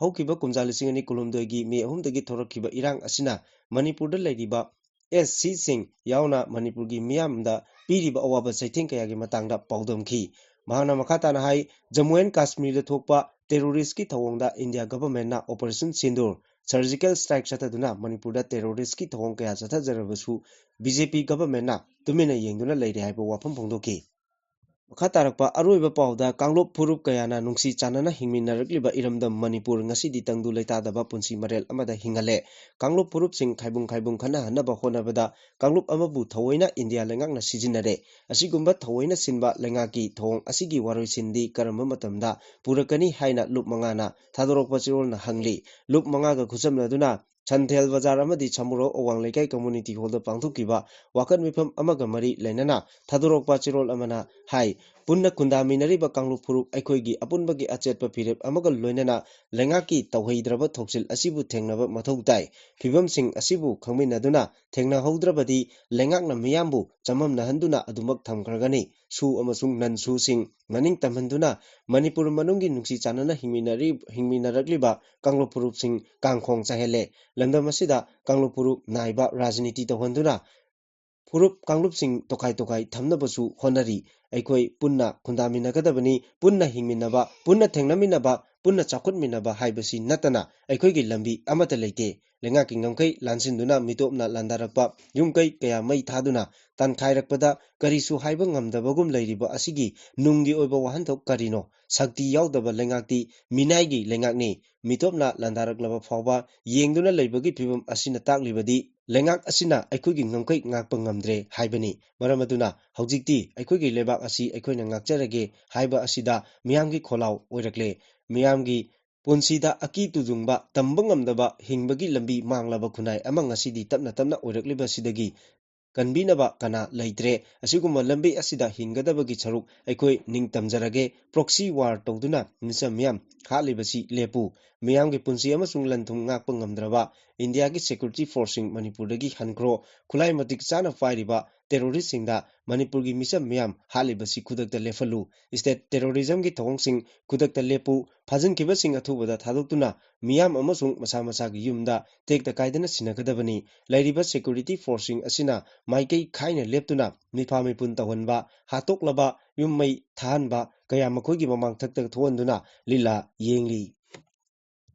ꯍꯧꯈꯤꯕ ꯀꯨꯝꯖꯥ ꯂꯤꯁꯤꯡ ꯑꯅꯤ ꯀꯨꯟꯍꯨꯝꯗꯣꯏꯒꯤ ꯃꯦ ꯑꯍꯨꯝꯗꯒꯤ ꯊꯣꯔꯛꯈꯤꯕ ꯏꯔꯥꯡ ꯑꯁꯤꯅ ꯃꯅꯤꯄꯨꯔꯗ ꯂꯩꯔꯤꯕ ꯑꯦꯁ ꯁꯤꯁꯤꯡ ꯌꯥꯎꯅ ꯃꯅꯤꯄꯨꯔꯒꯤ ꯃꯤꯌꯥꯝꯗ ꯄꯤꯔꯤꯕ ꯑꯋꯥꯕ ꯆꯩꯊꯦꯡ ꯀꯌꯥꯒꯤ ꯃꯇꯥꯡꯗ ꯄꯥꯎꯗꯝꯈꯤ꯫ ꯃꯍꯥꯛꯅ ꯃꯈꯥ ꯇꯥꯅ ꯍꯥꯏ, ꯖꯝꯃꯨ ꯑꯦꯟ ꯀꯥꯁꯃꯤꯔꯗ ꯊꯣꯛꯄ ꯇꯦꯔꯣꯔꯤꯁ꯭ꯠꯀꯤ ꯊꯧꯑꯣꯡꯗ ꯏꯟꯗꯤꯌꯥ ꯒꯚꯔꯟꯃꯦꯟꯠꯅ ꯑꯣꯄꯔꯦꯁꯟ ꯁꯤꯟꯗꯨꯔ, ꯁꯔꯖꯤꯀꯦꯜ ꯁ꯭ꯇ꯭ꯔꯥꯏꯛ ꯆꯠꯊꯗꯨꯅ ꯃꯅꯤꯄꯨꯔꯗ ꯇꯦꯔꯣꯔꯤꯁ꯭ꯠꯀꯤ ꯊꯧꯑꯣꯡ ꯀꯌꯥ ꯆꯠꯊꯖꯔꯕꯁꯨ ꯕꯤ ꯖꯦ ꯄꯤ ꯒꯚꯔꯟꯃꯦꯟꯠꯅ ꯇꯨꯃꯤꯟꯅ ꯌꯦꯡꯗꯨꯅ ꯂꯩꯔꯦ ꯍꯥꯏꯕ ꯋꯥꯐꯝ ꯐꯣꯡꯗꯣꯛꯈꯤ꯫ ꯃꯈꯥ ꯇꯥꯔꯛꯄ ꯑꯔꯣꯏꯕ ꯄꯥꯎꯗ, ꯀꯥꯡꯂꯨꯞ ꯐꯨꯔꯨꯞ ꯀꯌꯥꯅ ꯅꯨꯡꯁꯤ ꯆꯥꯟꯅꯅ ꯍꯤꯡꯃꯤꯟꯅꯔꯛꯂꯤꯕ ꯏꯔꯝꯗꯝ ꯃꯅꯤꯄꯨꯔ ꯉꯁꯤꯗꯤ ꯇꯪꯗꯨ ꯂꯩꯇꯥꯗꯕ ꯄꯨꯟꯁꯤ ꯃꯔꯦꯜ ꯑꯃꯗ ꯍꯤꯡꯍꯜꯂꯦ꯫ ꯀꯥꯡꯂꯨꯞ ꯐꯨꯔꯨꯞꯁꯤꯡ ꯈꯥꯏꯕꯨꯡ ꯈꯥꯏꯕꯨꯡ ꯈꯠꯅꯍꯟꯅꯕ ꯍꯣꯠꯅꯕꯗ ꯀꯥꯡꯂꯨꯞ ꯑꯃꯕꯨ ꯊꯑꯣꯏꯅ ꯏꯟꯗꯤꯌꯥ ꯂꯩꯉꯥꯛꯅ ꯁꯤꯖꯤꯟꯅꯔꯦ꯫ ꯑꯁꯤꯒꯨꯝꯕ ꯊꯑꯣꯏꯅ ꯁꯤꯟꯕ ꯂꯩꯉꯥꯛꯀꯤ ꯊꯧꯑꯣꯡ ꯑꯁꯤꯒꯤ ꯋꯥꯔꯣꯏꯁꯤꯟꯗꯤ ꯀꯔꯝꯕ ꯃꯇꯝꯗ ꯄꯨꯔꯛꯀꯅꯤ ꯍꯥꯏꯅ ꯂꯨꯞ ꯃꯉꯥꯅ ꯊꯥꯗꯣꯔꯛꯄ ꯆꯤꯔꯣꯜꯅ ꯍꯪꯂꯤ꯫ ꯂꯨꯞ ꯃꯉꯥꯒ ꯈꯨꯠꯁꯝꯅꯗꯨꯅ ꯁꯟꯊꯦꯜ ꯕꯖꯥꯔ ꯑꯃꯗꯤ ꯁꯃꯨꯔꯧ ꯑꯋꯥꯡ ꯂꯩꯀꯥꯏ ꯀꯝꯃꯨꯅꯤꯇꯤ ꯍꯣꯜꯗ ꯄꯥꯡꯊꯣꯛꯈꯤꯕ ꯋꯥꯀꯠ ꯃꯤꯐꯝ ꯑꯃꯒ ꯃꯔꯤ ꯂꯩꯅꯅ ꯊꯥꯗꯣꯔꯛꯄ ꯆꯤꯔꯣꯜ ꯑꯃꯅ ꯍꯥꯏ, ꯄꯨꯟꯅ ꯈꯨꯟꯗꯥꯃꯤꯟꯅꯔꯤꯕ ꯀꯥꯡꯂꯨꯞ ꯐꯨꯔꯨꯞ ꯑꯩꯈꯣꯏꯒꯤ ꯑꯄꯨꯟꯕꯒꯤ ꯑꯆꯦꯠꯄ ꯐꯤꯔꯦꯞ ꯑꯃꯒ ꯂꯣꯏꯅꯅ ꯂꯩꯉꯥꯛꯀꯤ ꯇꯧꯍꯩꯗ꯭ꯔꯕ ꯊꯧꯁꯤꯜ ꯑꯁꯤꯕꯨ ꯊꯦꯡꯅꯕ ꯃꯊꯧ ꯇꯥꯏ꯫ ꯐꯤꯕꯝꯁꯤꯡ ꯑꯁꯤꯕꯨ ꯈꯪꯃꯤꯟꯅꯗꯨꯅ ꯊꯦꯡꯅꯍꯧꯗ꯭ꯔꯕꯗꯤ ꯂꯩꯉꯥꯛꯅ ꯃꯤꯌꯥꯝꯕꯨ ꯆꯃꯝꯅꯍꯟꯗꯨꯅ ꯑꯗꯨꯃꯛ ꯊꯝꯈ꯭ꯔꯒꯅꯤ꯫ ꯁꯨ ꯑꯃꯁꯨꯡ ꯅꯟ ꯁꯨꯁꯤꯡ ꯃꯅꯤꯡ ꯇꯝꯍꯟꯗꯨꯅ ꯃꯅꯤꯄꯨꯔ ꯃꯅꯨꯡꯒꯤ ꯅꯨꯡꯁꯤ ꯆꯥꯟꯅꯅ ꯍꯤꯡꯃꯤꯟꯅꯔꯤ-, ꯍꯤꯡꯃꯤꯟꯅꯔꯛꯂꯤꯕ ꯀꯥꯡꯂꯨꯞ ꯐꯨꯔꯨꯞꯁꯤꯡ ꯀꯥꯡꯈꯣꯡ ꯆꯥꯏꯍꯜꯂꯦ꯫ ꯂꯝꯗꯝ ꯑꯁꯤꯗ ꯀꯥꯡꯂꯨꯞ ꯐꯨꯔꯨꯞ ꯅꯥꯏꯕ ꯔꯥꯖꯅꯤꯇꯤ ꯇꯧꯍꯟꯗꯨꯅ ꯐꯨꯔꯨꯞ ꯀꯥꯡꯂꯨꯞꯁꯤꯡ ꯇꯣꯈꯥꯏ ꯇꯣꯈꯥꯏ ꯊꯝꯅꯕꯁꯨ ꯍꯣꯠꯅꯔꯤ꯫ ꯑꯩꯈꯣꯏ ꯄꯨꯟꯅ ꯈꯨꯟꯗꯥꯃꯤꯟꯅꯒꯗꯕꯅꯤ, ꯄꯨꯟꯅ ꯍꯤꯡꯃꯤꯟꯅꯕ, ꯄꯨꯟꯅ ꯊꯦꯡꯅꯃꯤꯟꯅꯕ, ꯄꯨꯟꯅ ꯆꯥꯎꯈꯠꯃꯤꯟꯅꯕ ꯍꯥꯏꯕꯁꯤ ꯅꯠꯇꯅ ꯑꯩꯈꯣꯏꯒꯤ ꯂꯝꯕꯤ ꯑꯃꯠꯇ ꯂꯩꯇꯦ꯫ ꯂꯩꯉꯥꯛꯀꯤ ꯉꯝꯈꯩ ꯂꯥꯟꯁꯤꯟꯗꯨꯅ ꯃꯤꯇꯣꯞꯅ ꯂꯥꯟꯗꯥꯔꯛꯄ, ꯌꯨꯝ ꯀꯩ ꯀꯌꯥ ꯃꯩ ꯊꯥꯗꯨꯅ ꯇꯥꯟꯈꯥꯏꯔꯛꯄꯗ ꯀꯔꯤꯁꯨ ꯍꯥꯏꯕ ꯉꯝꯗꯕꯒꯨꯝ ꯂꯩꯔꯤꯕ ꯑꯁꯤꯒꯤ ꯅꯨꯡꯒꯤ ꯑꯣꯏꯕ ꯋꯥꯍꯟꯊꯣꯛ ꯀꯔꯤꯅꯣ? ꯁꯛꯇꯤ ꯌꯥꯎꯗꯕ ꯂꯩꯉꯥꯛꯇꯤ ꯃꯤꯅꯥꯏꯒꯤ ꯂꯩꯉꯥꯛꯅꯤ꯫ ꯃꯤꯇꯣꯞꯅ ꯂꯥꯟꯗꯥꯔꯛꯂꯕ ꯐꯥꯎꯕ ꯌꯦꯡꯗꯨꯅ ꯂꯩꯕꯒꯤ ꯐꯤꯕꯝ ꯑꯁꯤꯅ ꯇꯥꯛꯂꯤꯕꯗꯤ ꯂꯩꯉꯥꯛ ꯑꯁꯤꯅ ꯑꯩꯈꯣꯏꯒꯤ ꯉꯝꯈꯩ ꯉꯥꯛꯄ ꯉꯝꯗ꯭ꯔꯦ ꯍꯥꯏꯕꯅꯤ꯫ ꯃꯔꯝ ꯑꯗꯨꯅ ꯍꯧꯖꯤꯛꯇꯤ ꯑꯩꯈꯣꯏꯒꯤ ꯂꯩꯕꯥꯛ ꯑꯁꯤ ꯑꯩꯈꯣꯏꯅ ꯉꯥꯛꯆꯔꯒꯦ ꯍꯥꯏꯕ ꯑꯁꯤꯗ ꯃꯤꯌꯥꯝꯒꯤ ꯈꯣꯜꯂꯥꯎ ꯑꯣꯏꯔꯛꯂꯦ꯫ ꯃꯤꯌꯥꯝꯒꯤ ꯄꯨꯟꯁꯤꯗ ꯑꯀꯤ ꯇꯨꯖꯨꯡꯕ, ꯇꯝꯕ ꯉꯝꯗꯕ, ꯍꯤꯡꯕꯒꯤ ꯂꯝꯕꯤ ꯃꯥꯡꯂꯕ ꯈꯨꯟꯅꯥꯏ ꯑꯃ ꯉꯁꯤꯗꯤ ꯇꯞꯅ ꯇꯞꯅ ꯑꯣꯏꯔꯛꯂꯤꯕꯁꯤꯗꯒꯤ ꯀꯟꯕꯤꯅꯕ ꯀꯅꯥ ꯂꯩꯇ꯭ꯔꯦ꯫ ꯑꯁꯤꯒꯨꯝꯕ ꯂꯝꯕꯤ ꯑꯁꯤꯗ ꯍꯤꯡꯒꯗꯕꯒꯤ ꯁꯔꯨꯛ ꯑꯩꯈꯣꯏ ꯅꯤꯡꯇꯝꯖꯔꯒꯦ꯫ Proxy war ꯇꯧꯗꯨꯅ ꯃꯤꯆꯝ ꯃꯤꯌꯥꯝ ꯍꯥꯠꯂꯤꯕꯁꯤ ꯂꯦꯞꯄꯨ꯫ ꯃꯤꯌꯥꯝꯒꯤ ꯄꯨꯟꯁꯤ ꯑꯃꯁꯨꯡ ꯂꯟ ꯊꯨꯝ ꯉꯥꯛꯄ ꯉꯝꯗ꯭ꯔꯕ ꯏꯟꯗꯤꯌꯥꯒꯤ security forceꯁꯤꯡ ꯃꯅꯤꯄꯨꯔꯗꯒꯤ ꯍꯟꯈ꯭ꯔꯣ꯫ ꯈꯨꯠꯂꯥꯏ ꯃꯇꯤꯛ ꯆꯥꯅ ꯄꯥꯏꯔꯤꯕ terroristꯁꯤꯡꯗ ꯃꯅꯤꯄꯨꯔꯒꯤ ꯃꯤꯆꯝ ꯃꯤꯌꯥꯝ ꯍꯥꯠꯂꯤꯕꯁꯤ ꯈꯨꯗꯛꯇ ꯂꯦꯞꯍꯜꯂꯨ꯫ State terrorismꯒꯤ ꯊꯧꯑꯣꯡꯁꯤꯡ ꯈꯨꯗꯛꯇ ꯂꯦꯞꯄꯨ꯫ ꯐꯥꯖꯤꯟꯈꯤꯕꯁꯤꯡ ꯑꯊꯨꯕꯗ ꯊꯥꯗꯣꯛꯇꯨꯅ ꯃꯤꯌꯥꯝ ꯑꯃꯁꯨꯡ ꯃꯁꯥ ꯃꯁꯥꯒꯤ ꯌꯨꯝꯗ ꯇꯦꯛꯇ ꯀꯥꯏꯗꯅ ꯁꯤꯟꯅꯒꯗꯕꯅꯤ꯫ ꯂꯩꯔꯤꯕ security forceꯁꯤꯡ ꯑꯁꯤꯅ ꯃꯥꯏꯀꯩ ꯈꯥꯏꯅ ꯂꯦꯞꯇꯨꯅ ꯃꯤꯐꯥ ꯃꯤꯄꯨꯟ ꯇꯧꯍꯟꯕ, ꯍꯥꯠꯇꯣꯛꯂꯕ ꯌꯨꯝ ꯃꯩ ꯊꯥꯍꯟꯕ ꯀꯌꯥ ꯃꯈꯣꯏꯒꯤ ꯃꯃꯥꯡ ꯊꯛꯇ ꯊꯣꯛꯍꯟꯗꯨꯅ ꯂꯤꯂꯥ ꯌꯦꯡꯂꯤ꯫